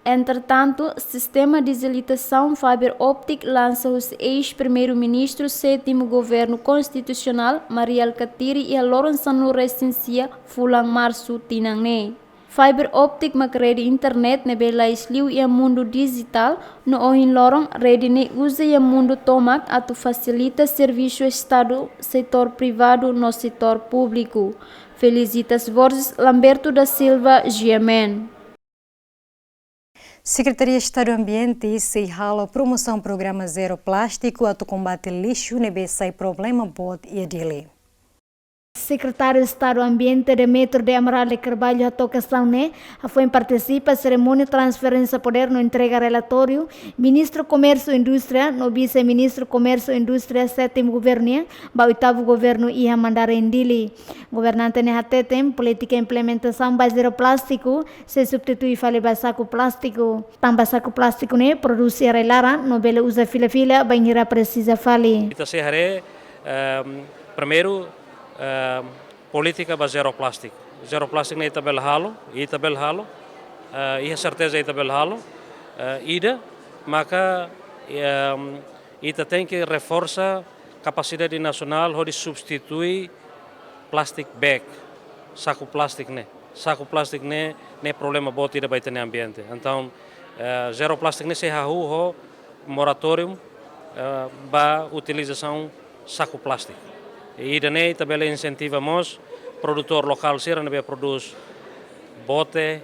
Entretantu, sistema dijializasaun fiber optic lansa husi eis-Primeiru-Ministru sétimu Governu Konstitusionál, Mari Alkatiri, iha loron sanulu-resin-sia fulan Marsu tinan ne'e. Fiber optic mak rede internet ne'ebé lais liu iha mundu dijitál, no ohin loron rede ne'e uza iha mundu tomak atu fasilita servisu Estadu, setór privadu no setór públiku. Felicitas Borges, Lamberto da Silva, G M N. Sekretaria Estadu Ambiente sei halo promosaun programa Zero Plástiku atu kombate lixu ne'ebé sai problema boot iha Dili. Sekretáriu Estadu Ambiente Demetrio de Amaral de Carvalho hato'o kestaun ne'e hafoin partisipa serimónia transferénsia podér no entrega relatóriu Ministru Komérsiu Indústria no Vise-Ministru Komérsiu Indústria sétimu governu nian ba oitavu governu iha Mandarem, Dili. Governante ne'e hateten polítika implementasaun ba zero plástiku sei substitui fali ba saku plástiku. Tanba saku plástiku ne'e produs iha rai-laran no bele uza fila-fila bainhira presiza fali. Ita sei haree, ehm, primeiru, ehm, polítika ba zero plástiku. Zero plástiku ne'e ita bele halo, ita bele halo, eh, iha serteza ita bele halo, eh, ida, maka, ehm, ita tenke reforsa kapasidade nasionál hodi substitui plastic bag, saku plástiku ne'e. Saku plástiku ne'e, ne'e problema boot ida ba ita-nia ambiente. Entaun, eh, zero plástiku ne'e sei hahú ho moratóriu, eh, ba utilizasaun saku plástiku. I ida-ne'e ita bele insentiva mós produtór lokál sira ne'ebé produs bote,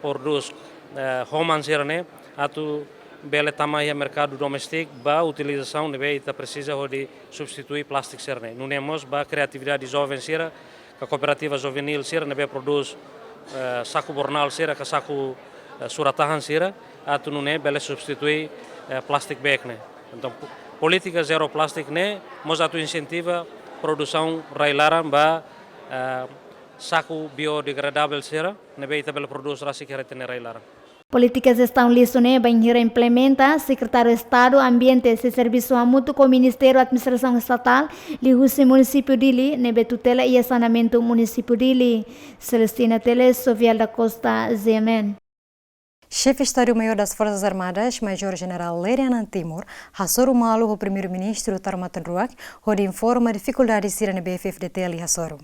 produs, eh, homan sira-ne'e, atu bele tama iha merkadu doméstiku ba utilizasaun ne'ebé ita presiza hodi substitui plástiku sira-ne'e. Nune'e mós ba kriatividade joven sira, ka kooperativa juvenil sira ne'ebé produs, eh, saku bornal sira, ka saku, eh, surat-tahan sira, atu nune'e bele substitui, eh, plastic bag ne'e. Entaun, po-, polítika zero plástiku ne'e mós atu insentiva produsaun rai-laran ba, eh, saku biodegradável sira, ne'ebé ita bele produs rasik iha ita-nia rai-laran. Polítika jestaun lixu ne'e bainhira implementa, Sekretáriu Estadu Ambiente sei servisu hamutuk ho Ministériu Administrasaun Estatál liuhusi Munisípiu Dili ne'ebé tutela iha saneamentu Munisípiu Dili. Celestina Teles, Soviel da Costa, G M N. Xefe Estadu-Maiór das Forças Armadas, Majór Jenerál Lere Anan Timur, hasoru malu ho Primeiru-Ministru Taur Matan Ruak, hodi informa difikuldade sira ne'ebé F F D T L hasoru.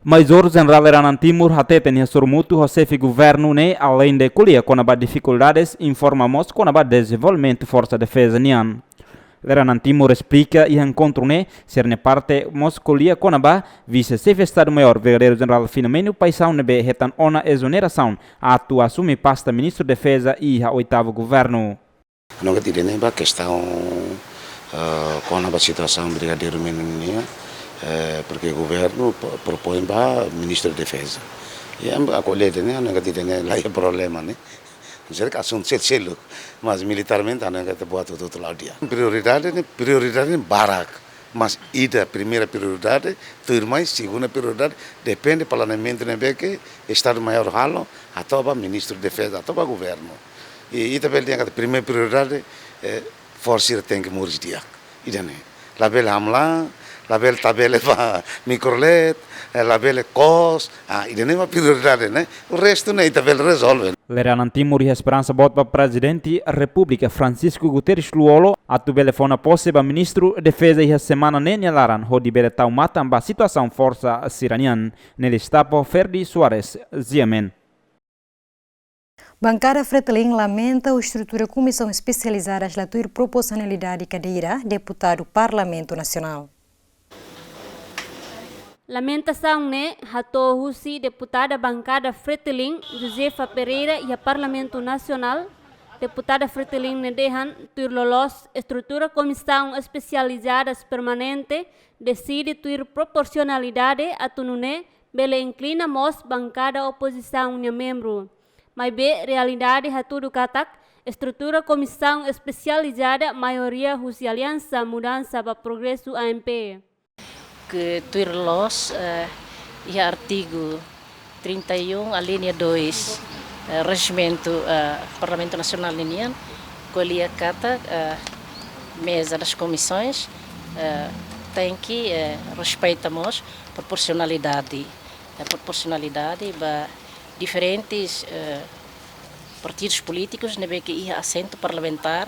Majór Jenerál Lere Anan Timur hateten iha hasoru mútuu ho xefe governu ne'e, aleinde ko'alia kona-ba difikuldades, informa mós kona-ba dezenvolvimentu Forsa Defeza nian. Lere Anan Timur esplika iha enkontru ne'e, sira-nia parte mós ko'alia kona-ba Vise-Xefe Estadu-Maiór Brigadeiru Jenerál Filomeno Paixão ne'ebé hetan ona ezonerasaun atu asume pasta Ministru Defeza iha oitavu governu. Ha'u hanoin katak ida-ne'e ba kestaun, eh, kona-ba situasaun Brigadeiru Menino nian, eh, porke governu po-, propoin ba Ministru Defeza. I ami ko'alia ida-ne'e, ha'u hanoin katak ida-ne'e laiha problema ne'e. Será ke asuntu sel-, seluk, mas militarmente ha'u hanoin katak buat hotu-hotu la'o di'ak. Prioridade ne'e, prioridade ne'e barak. Mas ida primeira prioridade, tuirmai segunda prioridade, depende planeamentu ne'ebé ke Estadu-Maiór halo, hato'o ba Ministru Defeza, hato'o ba governu. I ita bele dehan katak primeira prioridade, eh, forsa sira tenke moris di'ak. Ida-ne'e. Labele hamlaha, labele tabele ba mikrolet, eh, labele kos, ah, ida-ne'e mak prioridade ne'e. O restu ne'e ita bele rezolve. Lere Anan Timur iha esperansa boot ba Prezidente Repúblika Francisco Guterres Lú-Olo atu bele fó ona pose ba Ministru Defeza iha semana ne'e nia laran hodi bele tau matan ba situasaun forsa sira-nian. Ne'e Listapo, Ferdi Soares, G M N. Bankada Fretilin lamenta estrutura komisaun espesializada la tuir proporsionalidade kadeira deputadu Parlamentu Nasionál. Lamentasaun ne'e hato'o husi deputada bankada Fretilin, Josefa Pereira, iha Parlamentu Nasionál. Deputada Fretilin ne'e dehan tuir loloos estrutura komisaun espesializadas permanente deside tuir proporsionalidade atu nune'e bele inklui mós bankada opozisaun nia membru. Maibé realidade hatudu katak estrutura komisaun espesializada maioria husi Aliansa Mudansa ba Progresu, A M P. Ke tuir loos, eh, iha artigu trinta e um, alínea dois, eh, rejimentu, eh, Parlamentu Nasionál ninian, ko'alia katak, eh, meza das comissões, eh, tenke, eh, respeita mós proporsionalidade. Eh, proporsionalidade ba diferentes, eh, partidus polítikus ne'ebé ke iha asentu parlamentár,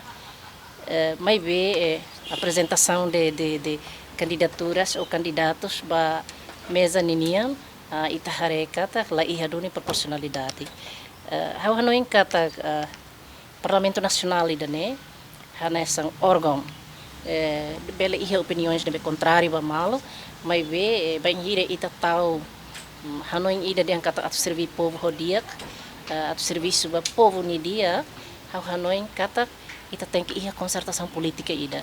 eh, maibé, eh, aprezentasaun de, de, de kandidaturas ou kandidatus ba meza ninian, ah, ita haree katak la iha duni proporsionalidade. Eh, ha'u hanoin katak, eh, Parlamentu Nasionál ida-ne'e hanesan órgaun, eh, bele iha opiniões ne'ebé kontráriu ba malu, maibé, eh, bainhira ita tau, mm, hanoin ida dehan katak atu serví povu ho di'ak, eh, atu servisu ba povu nia di'ak, ha'u hanoin katak ita tenke iha konsertasaun polítika ida.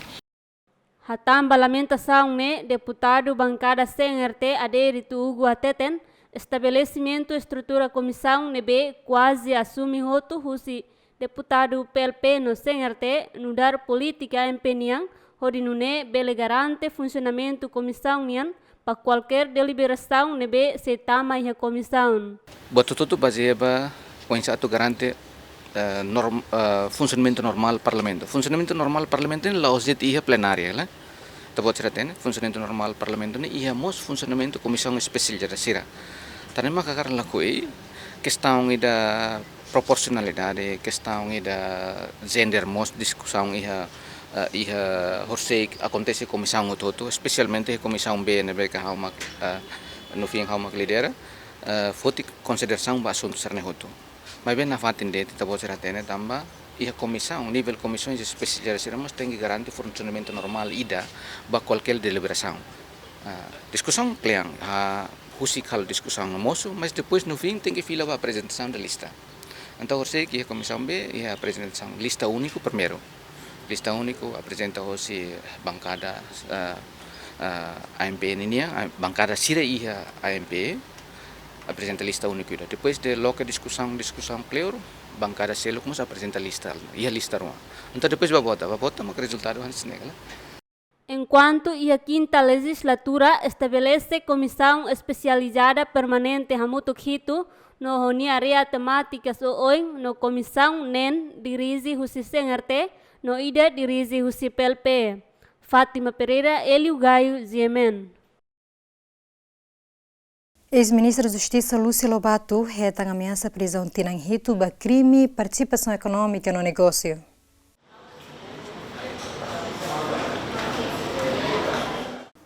Hatán ba lamentasaun ne'e, deputadu bankada C N R T Adérito Hugo hateten, estabelesimentu estrutura komisaun ne'ebé kuaze asume hotu husi deputadu P L P no C N R T nu'udar polítika A M P nian, hodi nune'e bele garante funsionamentu komisaun nian ba kualkér deliberasaun ne'ebé sei tama iha komisaun. Buat hotu-hotu bazeia ba oinsá atu garante, eh, norm-, eh, funsionamentu normál Parlamentu. Funsionamentu normál Parlamentu ne'e la'ós de'it iha plenária, la. Ita-boot sira hatene, funsionamentu normál Parlamentu ne'e iha mós funsionamentu komisaun espesializada sira. Tan ne'e mak hakarak lakohi, kestaun ida proporsionalidade, kestaun ida gender mós diskusaun iha, eh, iha horisehik akontese komisaun hotu-hotu, espesialmente komisaun B ne'ebé ke ha'u mak, eh, no fim ha'u mak lidera, eh, foti konsiderasaun ba asuntu sira-ne'e hotu. Maibé nafatin de'it ita-boot sira hatene tanba iha komisaun, nivel komisaun espesializada sira mós tenke garante funsionamentu normál ida ba kualkér deliberasaun. Ah, diskusaun kle'an, ah, husik halo diskusaun no mosu, mas depois no fim tenke fila ba aprezentasaun de lista. Entaun horisehik iha komisaun B, iha aprezentasaun lista úniku primeiru. Lista úniku aprezenta hosi bankada, ah, ah, A M P ninian, ah, bankada sira iha A M P, aprezenta lista úniku ida. Depois de loke diskusaun, diskusaun kleur, bankada seluk mós aprezenta lista, iha lista rua. Entaun depois ba vota, ba vota mak rezultadu hanesan ne'e, la. Enkuantu iha kinta lejizlatura estabelese komisaun espesializada permanente hamutuk hitu, no ho nia área temátikas oioin, no komisaun neen dirije husi C N R T, no ida dirije husi P L P. Fátima Pereira, Hélio Gaio, G M N. Eis-Ministra Justisa Lúcia Lobato hetan ameasa prizaun tinan hitu ba krime partisipasaun ekonómika no negósiu.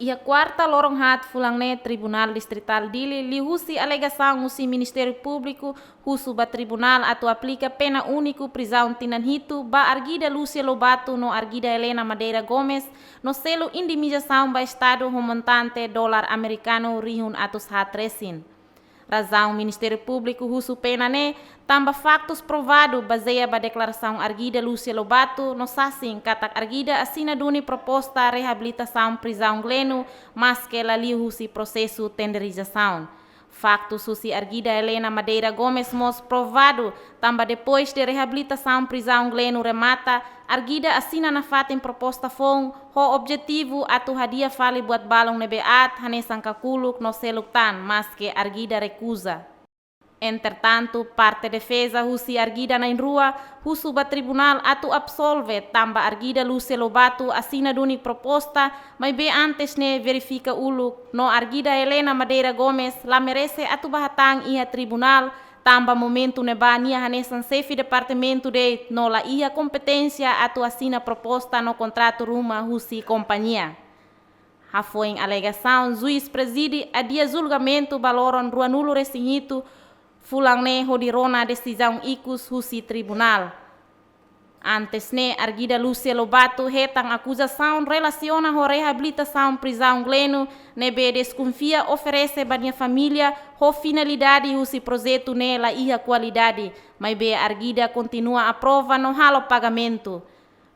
Iha kuarta loron haat fulan ne'e, Tribunál Distritál Dili liuhusi alegasaun husi Ministériu Públiku husu ba tribunál atu aplika pena úniku prizaun tinan hitu ba arguida Lúcia Lobato no arguida Helena Madeira Gomes, no selu indemnizasaun ba Estadu ho montante dolar amerikanu rihun atus haat resin. Razaun Ministériu Públiku husu pena ne'e tanba faktus provadu bazeia ba deklarasaun arguida Lúcia Lobato no sasin katak arguida asina duni proposta reabilitasaun prizaun Gleno, maske la liuhusi prosesu tenderizasaun. Faktus husi arguida Helena Madeira Gomes mós provadu tanba depois de reabilitasaun prizaun Gleno remata, arguida asina nafatin proposta foun ho objetivu atu hadi'a fali buat balun ne'ebé aat hanesan kakuluk no seluk tan, maske arguida rekuza. Entretantu, parte defeza husi arguida na'in-rua husu ba tribunál atu absolve tanba arguida Lúcia Lobato asina duni proposta, maibé antes ne'e verifika uluk no arguida Helena Madeira Gomes la merese atu bá hatán iha tribunál, tanba momentu ne'ebá nia hanesan xefe departamentu de'it no la iha kompeténsia atu asina proposta no kontratu ruma husi kompañia. Hafoin alegasaun, juís prezide adia julgamentu ba loron ruanulu resin hitu, fulan ne'e hodi rona desizaun ikus husi tribunál. Antes ne'e, arguida Lúcia Lobato hetan akuzasaun relasiona ho reabilitasaun prizaun Gleno, ne'ebé deskonfia oferese ba nia família ho finalidade husi projetu ne'e la iha kualidade, maibé arguida kontinua aprova no halo pagamentu.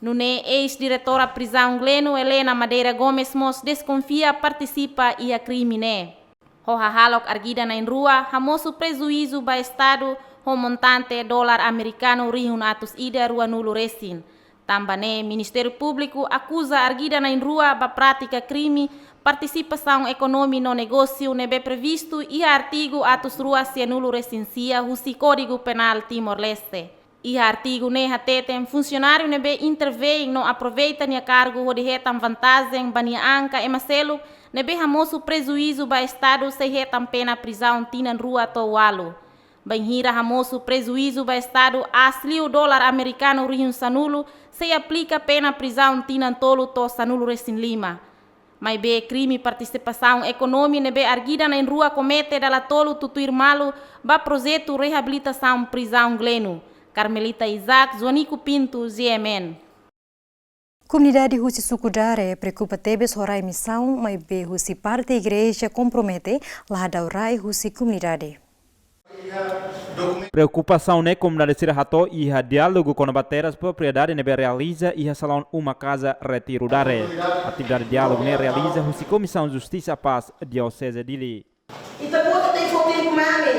Nune'e eis-diretora prizaun Gleno, Helena Madeira Gomes, mós deskonfia partisipa iha krime ne'e. Ho hahalok arguida na'in-rua hamosu prejuízu ba Estadu ho montante dolar amerikanu rihun atus ida ruanulu resin. Tanba ne'e, Ministériu Públiku akuza arguida na'in-rua ba prátika krime partisipasaun ekonómiku no negósiu ne'ebé previstu iha artigu atus rua sianulu resin sia husi Kódigu Penál Timor-Leste. Iha artigu ne'e hateten funsionáriu ne'ebé intervein no aproveita nia kargu hodi hetan vantajen ba nia an ka ema seluk ne'ebé hamosu prejuízu ba Estadu sei hetan pena prizaun tinan rua to'o ualu. Bainhira hamosu prejuízu ba Estadu aas liu dolar amerikanu rihun sanulu, sei aplika pena prizaun tinan tolu to'o sanulu resin lima. Maibé krime partisipasaun ekonómiku ne'ebé arguida na'in-rua komete dala tolu tutuir malu ba projetu reabilitasaun prizaun Gleno. Carmelita Isaac, Joanico Pinto, G M N. Komunidade husi suku Dare preokupa tebes ho rai misaun, maibé husi parte igreja kompromete la hadau rai husi komunidade. Preokupasaun ne'e komunidade sira hato'o iha diálogu kona-ba terras propriedade ne'ebé realiza iha salaun Uma Kaza Retiro Dare. Atividade diálogu ne'e realiza husi Komisaun Justisa Pás Dioseze Dili. Ita-boot tenke fó tempu mai ami,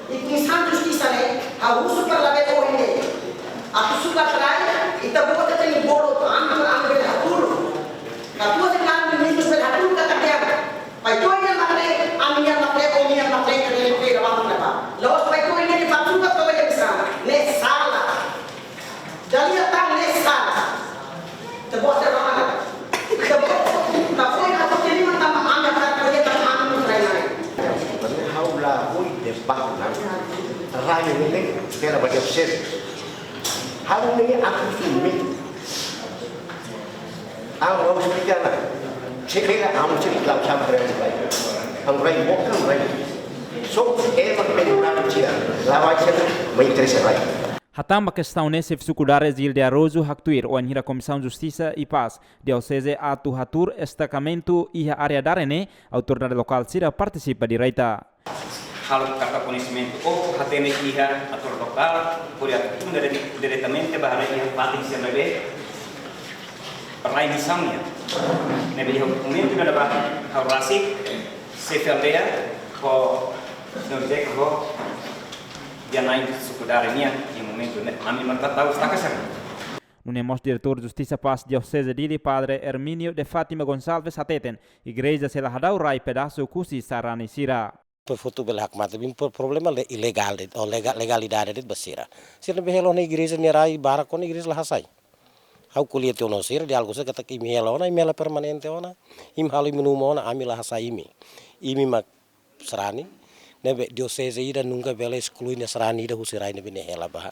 i Komisaun Justisa ne'e, ha'u husu para labele ohin ne'e. Atu sukat rai, ita-boot tenke bolu, ami, ami bele hatuur. Katuas-Ruma, ministru bele hatuur ka kadeira. Pai to'o iha matre, ami iha matre, ohin iha matre, ka ne'e matre, ka banku na ba. La'ós pai to'o iha ne'e, pai to'o iha bisa. Ne'e sala. Dala ida tan ne'e sala. Ita-boot sira mana? Ita-boot, ita-boot, ita-boot terima tanba ami akan kerja tanba ami rai-na'in. Ha'u la boi debat na. Rai ne'e, kela bagi obses. Ha'u ne'e aku sumit. Amu, amu esplika ona. Se karik amu sei klaru sama rai. Amu rai boka, amu rai. So, ema penurang sira. Lawai sira, mai interese rai. Hatán ba kestaun ne'e, xefe suku Dare Gil de Araújo haktuir, wainhira Komisaun Justisa i Pás Dioseze atu hatuur estakamentu iha área Dare ne'e, autoridade lokál sira partisipa direta. Halo karta koñesimentu ou hatene iha autoridade lokál, hodi atu tun dire-, diretamente ba iha fatin sira ne'ebé rai misaun nian. Ne'ebé iha momentu ne'ebá ha'u rasik, xefe aldeia, ho, no dek ho, dia na'in suku Dare nian, iha momentu ne'e, ami mak la hatau estaka sira. Nune'e mós Diretór Justisa Pás Dioseze Dili, Padre Hermínio de Fátima Gonçalves hateten, igreja sei la hadau rai pedasu husi sarani sira. Depois foto bele hakmatek, bin pro-, problema le-, ilegál de'it, ou lega-, legalidade de'it ba sira. Sira ne'ebé hela ona igreja nia rai barak ona igreja la hasai. Ha'u ko'alia tiha ona ho sira, diálogu sira katak imi hela ona, imi hela permanente ona, imi halo imi-nia uma ona, ami la hasai imi. Imi mak sarani, ne'ebé dioseze ida nunka bele esklui nia sarani ida husi rai ne'ebé nia hela ba.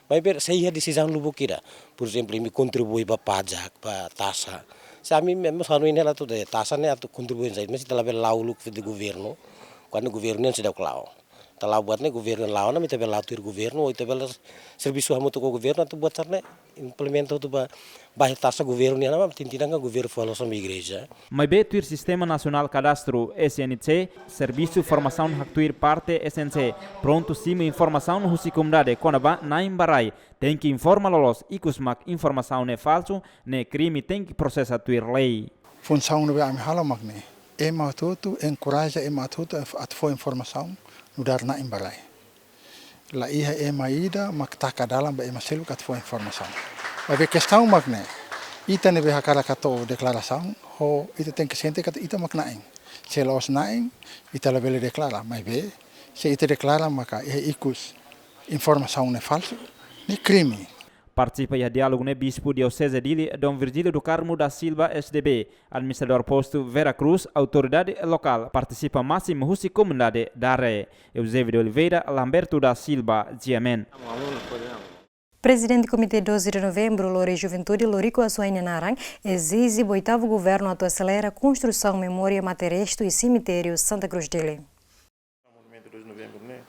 Maibé se iha desizaun lubuk ida, por ezemplu, imi kontribui ba pajak, ba taxa. Se ami mós hanoin hela atu dehan taxa ne'e atu kontribui saida, mas ita labele la'o uluk fali governu, kuandu governu nian seidauk la'o. Ita la'o buat ne'e governu la'o ona, ita bele la'o tuir governu, ou ita bele servisu hamutuk ho governu, atu buat sira-ne'e implementa hotu ba, ba taxa governu nian, mak tintinan ka governu fó loos ba igreja. Maibé tuir Sistema Nasionál Kadastru, S N C, Servisu Formasaun haktuir parte S N C prontu simu informasaun husi komunidade kona-ba na'in ba rai, tenke informa loloos, ikus mak informasaun ne'e falsu, ne'e krime, tenke prosesa tuir lei. Funsaun ne'ebé ami halo mak ne'e. Ema hotu-hotu, enkoraja ema hotu-hotu atu fó informasaun nu'udar na'in ba rai. La iha ema ida mak taka dalan ba ema seluk atu fó informasaun. Maibé kestaun mak ne'e. Ita ne'ebé hakarak hato'o deklarasaun, ho ita tenke sente katak ita mak na'in. Se la'ós na'in, ita labele deklara, maibé se ita deklara maka iha ikus informasaun ne'e falsu, ne'e krime. Partisipa iha diálogu ne'e Bispu Dioseze Dili, Dom Virgílio do Carmo da Silva, S D B, Administradór Postu Vera Cruz, autoridade lokál, partisipa másimu husi komunidade Dare. Eusébio de Oliveira, Lamberto da Silva, G M N. Prezidente Komité doze de Novembro, Lori Juventude, Lorico Assuai nia naran, ezije ba oitavu governu atu aselera konstrusaun memória mate-restu i semitériu Santa Cruz Dili. Monumentu doze de Novembro ne'e,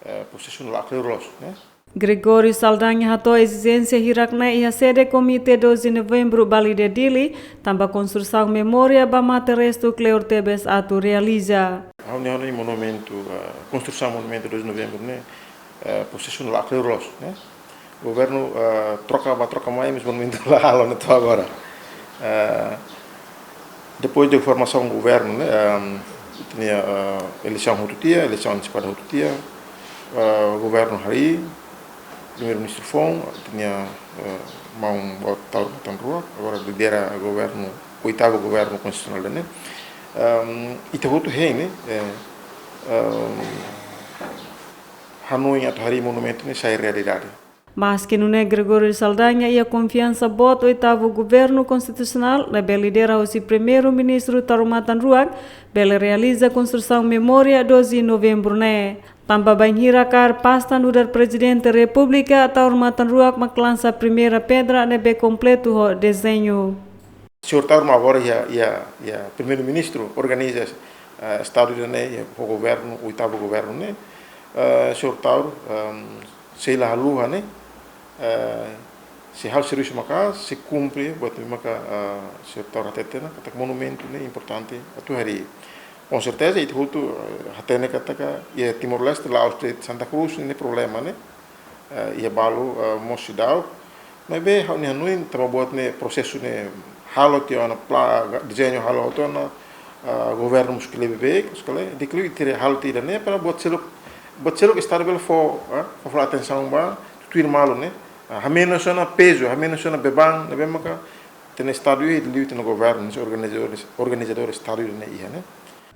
eh, prosesu ne'e la kleur loos, ne'e. Gregório Saldanha hato'o ezijénsia hirak-ne'e iha sede Komité doze Novembru Balide Dili, tanba konstrusaun memória ba mate restu kleur tebes atu realiza. Ha'u-nia, ha'u-nia monumentu, eh, konstrusaun monumentu doze Novembru ne'e, eh, prosesu ne'e la kleur loos, ne'e. Governu, eh, troka bá troka mai, mas monumentu la halo ne'e to'o agora. Eh, depois de formasaun governu, ne'e, ehm, tinha, eh, eleisaun hotu tiha, eleisaun antesipada hotu tiha, eh, governu harii, primeiru-ministru foun, tinha, eh, maun boot Taur Matan Ruak, agora lidera governu, oitavu governu konstitusionál ne'e. Ehm, ita hotu hein, ne'e, eh, ehm, hanoin atu harii monumentu ne'e sai realidade. Maske nune'e Gregório Saldanha iha konfiansa boot oitavu governu konstitusionál ne'ebé lidera husi primeiru-ministru Taur Matan Ruak bele realiza konstrusaun memória doze Novembru ne'e. Tanba bainhira kaer pasta nu'udar Prezidente Repúblika, Taur Matan Ruak mak lansa primeira pedra ne'ebé kompletu ho dezeñu. Señór Taur mak agora iha, iha, iha primeiru-ministru, organiza, eh, Estadu ida-ne'e, iha ho governu, oitavu governu ne'e. Eh, Señór Taur, ehm, sei la haluha ne'e, eh, sei halo servisu maka'as, sei kumpre, buat ne'ebé maka, eh, Señór Taur hateten ona, katak monumentu ne'e importante atu harii. Com certeza, ita hotu, eh, hatene katak iha Timor-Leste, la'ós de'it Santa Cruz, ne'e problema ne'e. Eh, iha balu, eh, mós seidauk. Maibé, ha'u-nia hanoin, tanba buat ne'e prosesu ne'e halo tiha ona pla-, dezeñu halo tiha ona, eh, governu mós kleur beibeik, sekali, di'ak liu ita halo tiha ida-ne'e, para buat seluk, buat seluk Estadu bele fó, eh, fó, fó atensaun ba, tuir malu ne'e. Ah, hamenus ona pezu, hamenus ona beban, ne'ebé maka, ita-nia Estadu iha, liu ita-nia governu, organizadór, organizadór Estadu ne'e iha, ne'e.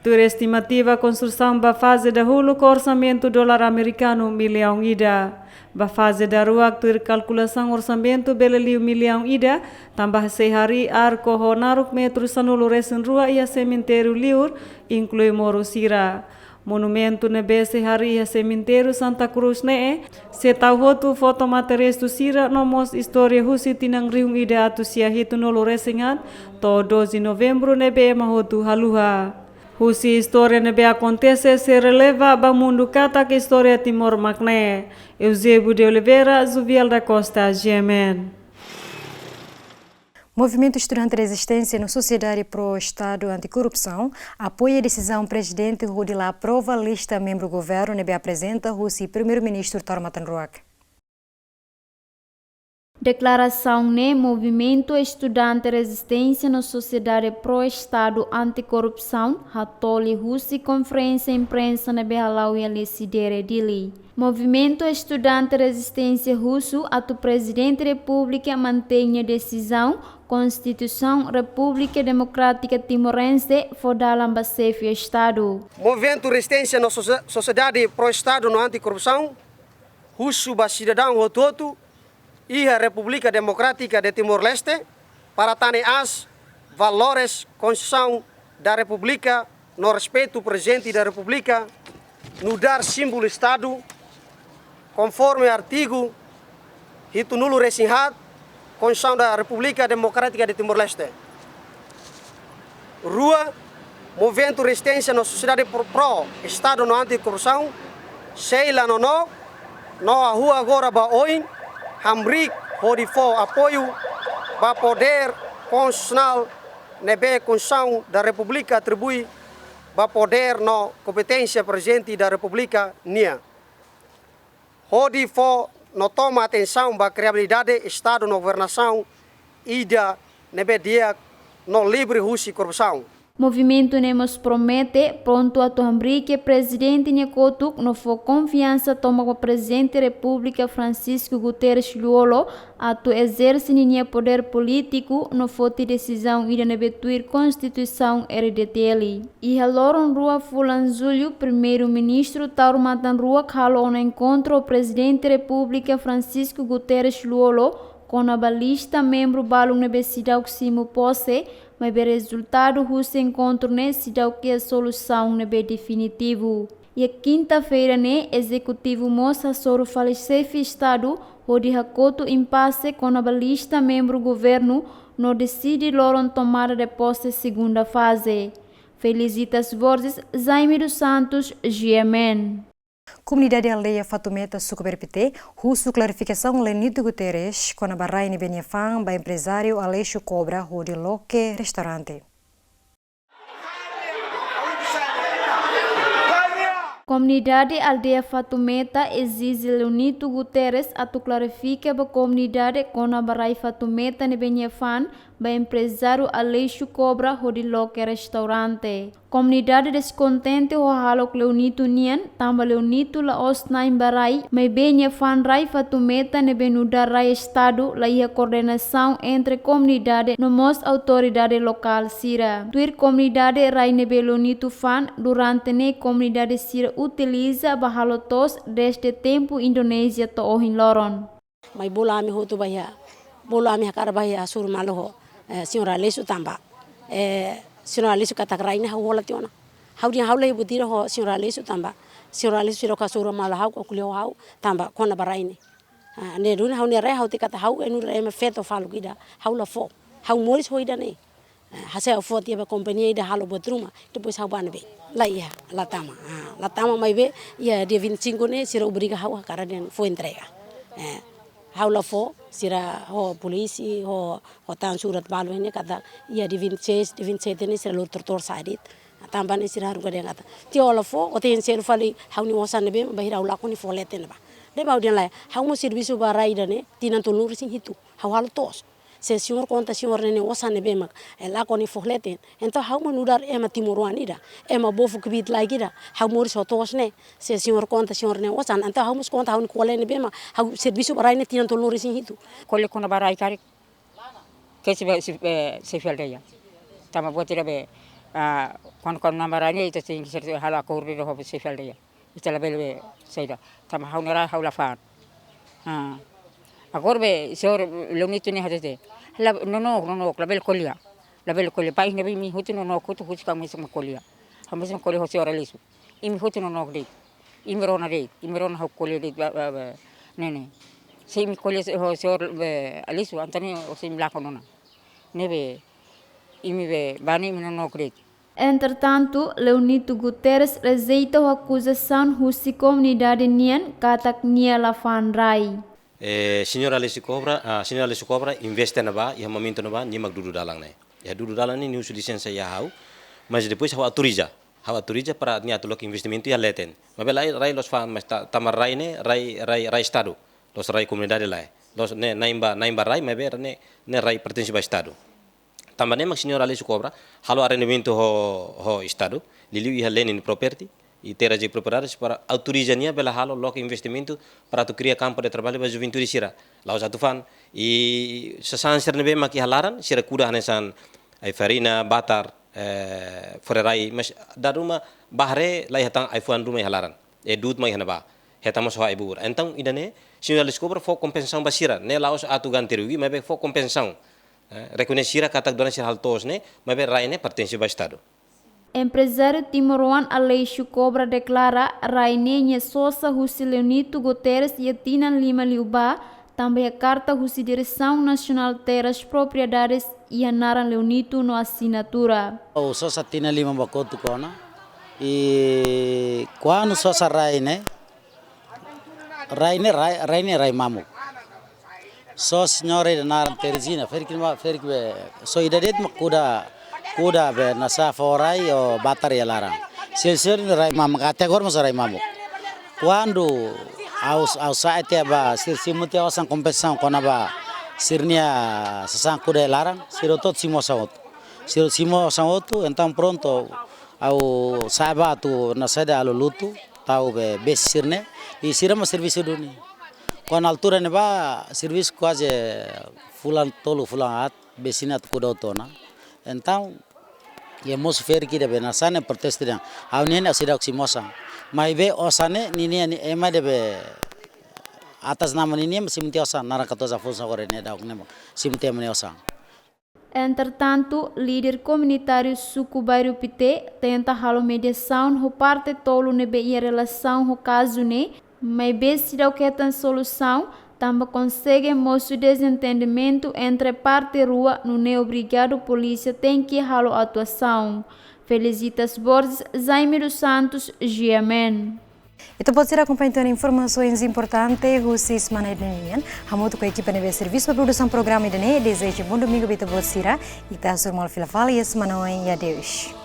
Tuir estimativa konstrusaun ba faze dahuluk ho orsamentu dolar amerikanu millaun ida. Ba faze daruak tuir kalkulasaun orsamentu bele liu millaun ida, tanba sei harii arku ho naruk metru sanulu-resin-rua iha semitériu liur, inklui moru sira. Monumentu ne'ebé sei harii iha semitériu Santa Cruz ne'e, sei tau hotu foto mate restu sira no mós istória husi tinan rihun ida atus sia hitunulu-resin-haat, to'o doze Novembru ne'ebé ema hotu haluha. Husi istória ne'ebé akontese sei releva ba mundu katak istória Timor mak ne'e. Eusébio de Oliveira, Zuviel da Costa, G M N. Movimentu Estudante Rezisténsia no Sosiedade Pró Estadu Antikorrupsaun apoia desizaun prezidente hodi la aprova lista membru governu ne'ebé aprezenta husi Primeiru-Ministru Taur Matan Ruak. Deklarasaun ne'e Movimentu Estudante Rezisténsia no Sosiedade Pró Estadu Antikorrupsaun hatoli husi konferénsia imprensa ne'ebé hala'o iha Lecidere Dili. Movimentu Estudante Rezisténsia husu atu Prezidente Repúblika mantein nia desizaun Konstituisaun Repúblika Demokrátika Timorense fó dalan ba Xefe Estadu. Movimentu Rezisténsia no Sosie-, Sosiedade Pró Estadu no Antikorrupsaun husu ba sidadaun hotu-hotu iha Repúblika Demokrátika de Timor-Leste para tane aas valores Konstituisaun da Repúblika no respeitu Prezidente da Repúblika, nu'udar símbolu Estadu, konforme artigu hitunulu-resin-haat Konstituisaun da Repúblika Demokrátika de Timor-Leste. Rua, Movimentu Rezisténsia no Sosiedade Pró, Pró Estadu no Antikorrupsaun sei la nonook no hahú agora ba oin hamriik hodi fó apoiu ba podér konstitusionál ne'ebé Konstituisaun da Repúblika atribui ba podér no kompeténsia Prezidente da Repúblika nian, hodi fó no toma atensaun ba kredibilidade Estadu no governasaun ida ne'ebé di'ak no livre husi korrupsaun. Movimentu ne'e mós promete prontu atu hamriik Prezidente nia kotuk no fó konfiansa tomak ba Prezidente Repúblika Francisco Guterres Lú-Olo atu ezerse ninia podér polítiku no foti desizaun ida ne'ebé tuir Konstituisaun R D T L. Iha loron rua fulan Jullu, Primeiru-Ministru Taur Matan Ruak halo ona enkontru ho Prezidente Repúblika Francisco Guterres Lú-Olo kona-ba lista membru balun ne'ebé seidauk simu pose, maibé rezultadu husi enkontru ne'e seidauk iha solusaun ne'ebé definitivu. Iha kinta-feira ne'e, ezekutivu mós hasoru fali Xefe Estadu hodi hakotu impase kona-ba lista membru governu no deside loron tomada de pose segunda faze. Felicitas Borges, Jaime dos Santos, G M N. Komunidade aldeia Fatumeta, suku Bairru Pité, husu klarifikasaun Leonito Guterres kona-ba rai ne'ebé nia fa'an ba emprezáriu Aleixo Cobra hodi loke restaurante. Komunidade aldeia Fatumeta ezije Leonito Guterres atu klarifika ba komunidade kona-ba rai Fatumeta ne'ebé nia fa'an ba emprezáriu Aleixo Cobra hodi loke restaurante. Komunidade deskontente ho hahalok Leonito nian, tanba Leonito la'ós na'in ba rai, maibé nia fa'an rai Fatumeta ne'ebé nu'udar rai estadu, laiha koordenasaun entre komunidade no mós autoridade lokál sira. Tuir komunidade, rai ne'ebé Leonito fa'an durante ne'e komunidade sira utiliza ba halo to'os desde tempu Indonézia to'o ohin loron. Mai bolu ami hotu ba iha, bolu ami hakarak ba iha hasoru malu ho, eh, señór Aleixo tanba, eh, señór Aleixo katak rai ne'e ha'u hola tiha ona. Ha'u dehan ha'u la iha buat ida ho señór Aleixo tanba señór Aleixo seidauk hasoru malu ha'u, ka ko'alia ho ha'u tanba kona-ba rai ne'e. Ah, ne'e duni ha'u-nia rai, ha'u hatene katak ha'u ema feto faluk ida, ha'u la fó. Ha'u moris ho ida-ne'e. Eh, hanesan ha'u fó tiha ba kompañia ida halo buat ruma, depois ha'u bá ne'ebé? La iha, la tama. Ah, la tama maibé, iha dia vinte e cinco ne'e, sira obriga ha'u hakarak dehan fó entrega. Eh, ha'u la fó, sira ho polísia, ho, ho tan surat balu ne'e katak, iha dia vinte e seis, dia vinte e sete ne'e sira lori tortór sa'e de'it. Tanba ne'e sira haruka dehan katak, tiha ó la fó, ó tenke selu fali ha'u-nia osan ne'ebé mak bainhira ha'u lakon nia fó leten ne'ebá. Ne'ebé ha'u dehan lae, ha'u mós servisu ba rai ida-ne'e, tinan tolunulu-resin-hitu, ha'u halo to'os. Se señór konta señór ne'e nia osan ne'ebé mak, eh, lakon nia fó leten. Entaun ha'u mak nu'udar ema timoroan ida, ema bofu kbiit-laek ida, ha'u moris ho to'os ne'e. Se señór konta señór nia osan, entaun ha'u mós konta ha'u-nia ko'alia ne'ebé mak, ha'u servisu ba rai ne'e tinan tolunulu-resin-hitu. Ko'alia kona-ba rai karik, ke si be, si, eh, xefe aldeia. Tanba buat ida be, ah, kuandu, kuandu na'in ba rai ne'e, ita tenke ser halo akordu ho xefe aldeia. Ita labele be saida. Tanba ha'u-nia rai ha'u la fa'an. Ah. Agora be, señór Leonito ne'e hatete. La, nonook, nonook, labele ko'alia. Labele ko'alia. País ne'ebé imi hotu nonook hotu, husik ha'u mesak mak ko'alia. Ha'u mesak mak ko'alia ho señór Aleixo. Imi hotu nonook de'it. Imi rona de'it. Imi rona ha'u ko'alia de'it, ba, ba, ba. Ne'e, ne'e. Se imi ko'alia ho señór, eh, Aleixo, entaun ne'e, o se imi lakon ona. Ne'ebé, imi be, bá ne'e imi nonook de'it. Entretantu, Leonito Guterres rejeita ho akuzasaun husi komunidade nian katak nia la fa'an rai. Eh, señór Aleixo Cobra, ah, señór Aleixo Cobra investe ne'ebá, iha momentu ne'ebá, nia mak dudu dalan ne'e. Iha dudu dalan ne'e, nia husu lisensa iha ha'u, mas depois ha'u autoriza. Ha'u autoriza para nia atu loke investimentu iha leten. Maibé rai, rai la'ós fa'an, mas ta-, tanba rai ne'e, rai, rai, rai estadu. La'ós rai komunidade lae. La'ós ne'e, na'in ba, na'in ba rai, maibé ne'e, ne'e rai pertense ba estadu. Tanba ne'e mak señór Aleixo Cobra halo arrendamentu ho, ho estadu, liuliu iha lenen property, i terras e propriedades para autoriza nia bele halo loke investimentu para atu kria kampu de traballu ba juventude sira. La'ós atu fa'an, i sasán sira ne'ebé mak iha laran, sira kuda hanesan ai-farina, batar, eh, fore rai, mas dala ruma ba haree la iha tan ai-fuan ruma iha laran. E du'ut mak iha ne'ebá. Hetan mós ho ai-buur. Entaun, ida-ne'e, señór Aleixo Cobra fó kompensasaun ba sira, ne'e la'ós atu ganti rugi, maibé fó kompensasaun. Eh, rekoñese sira katak durante sira halo to'os ne'e, maibé rai ne'e pertense ba estadu. Emprezáriu timoroan Aleixo Cobra deklara rai ne'e nia sosa husi Leonito Guterres iha tinan lima liubá, tanba iha karta husi Diresaun Nasionál Terras Propriedades iha naran Leonito no asinatura. Ha'u sosa tinan lima ba kotuk ona. I kuandu sosa rai ne'e, rai ne'e, rai, rai ne'e rai mamuk. Só señora ida naran Teresina, ferik ne'ebá, ferik be, só ida de'it mak kuda, kuda be nasa fó rai ho batar iha laran. Sel, sel ne'e rai mamuk, até agora mós rai mamuk. Kuandu ha'u, ha'u sa'e tiha ba, sira simu tiha osan kompensasaun kona-ba sira-nia sasán kuda iha laran, sira hotu simu osan hotu. Sira simu osan hotu, entaun prontu, ha'u sa'e ba atu nasaida halo lutu, tau be besi sira-ne'e, i sira mak servisu duni. Kuandu altura ne'ebá servisu kuaze fulan tolu, fulan haat, besi ne'e atu kuda hotu ona. Entaun, iha mosu ferik ida be nasa ne'e protestu dehan, ha'u-nian ne'e ha'u seidauk simu osan. Maibé osan ne'e, ninia, ni ema ida be atas nama ninia, simu tiha osan, naran katuas Afonso agora ne'e daudaun ne'e, simu tiha ema nia osan. Entretantu, líder komunitáriu suku Bairru Pité tenta halo mediasaun ho parte tolu ne'ebé iha relasaun ho kazu ne'e, maibé seidauk hetan solusaun, tanba konsege mosu dezentendimentu entre parte rua, nune'e obrigadu polísia tenke halo atuasaun. Felicitas Borges, Jaime dos Santos, G M N. Ita-boot sira akompaña tiha ona informasaun importante husi semana ida-ne'e nian. Hamutuk ho ekipa ne'ebé servisu ba produsaun programa ida-ne'e, dezeja bom domingu ba ita-boot sira. Ita hasoru malu fila fali iha semana oin, adeus.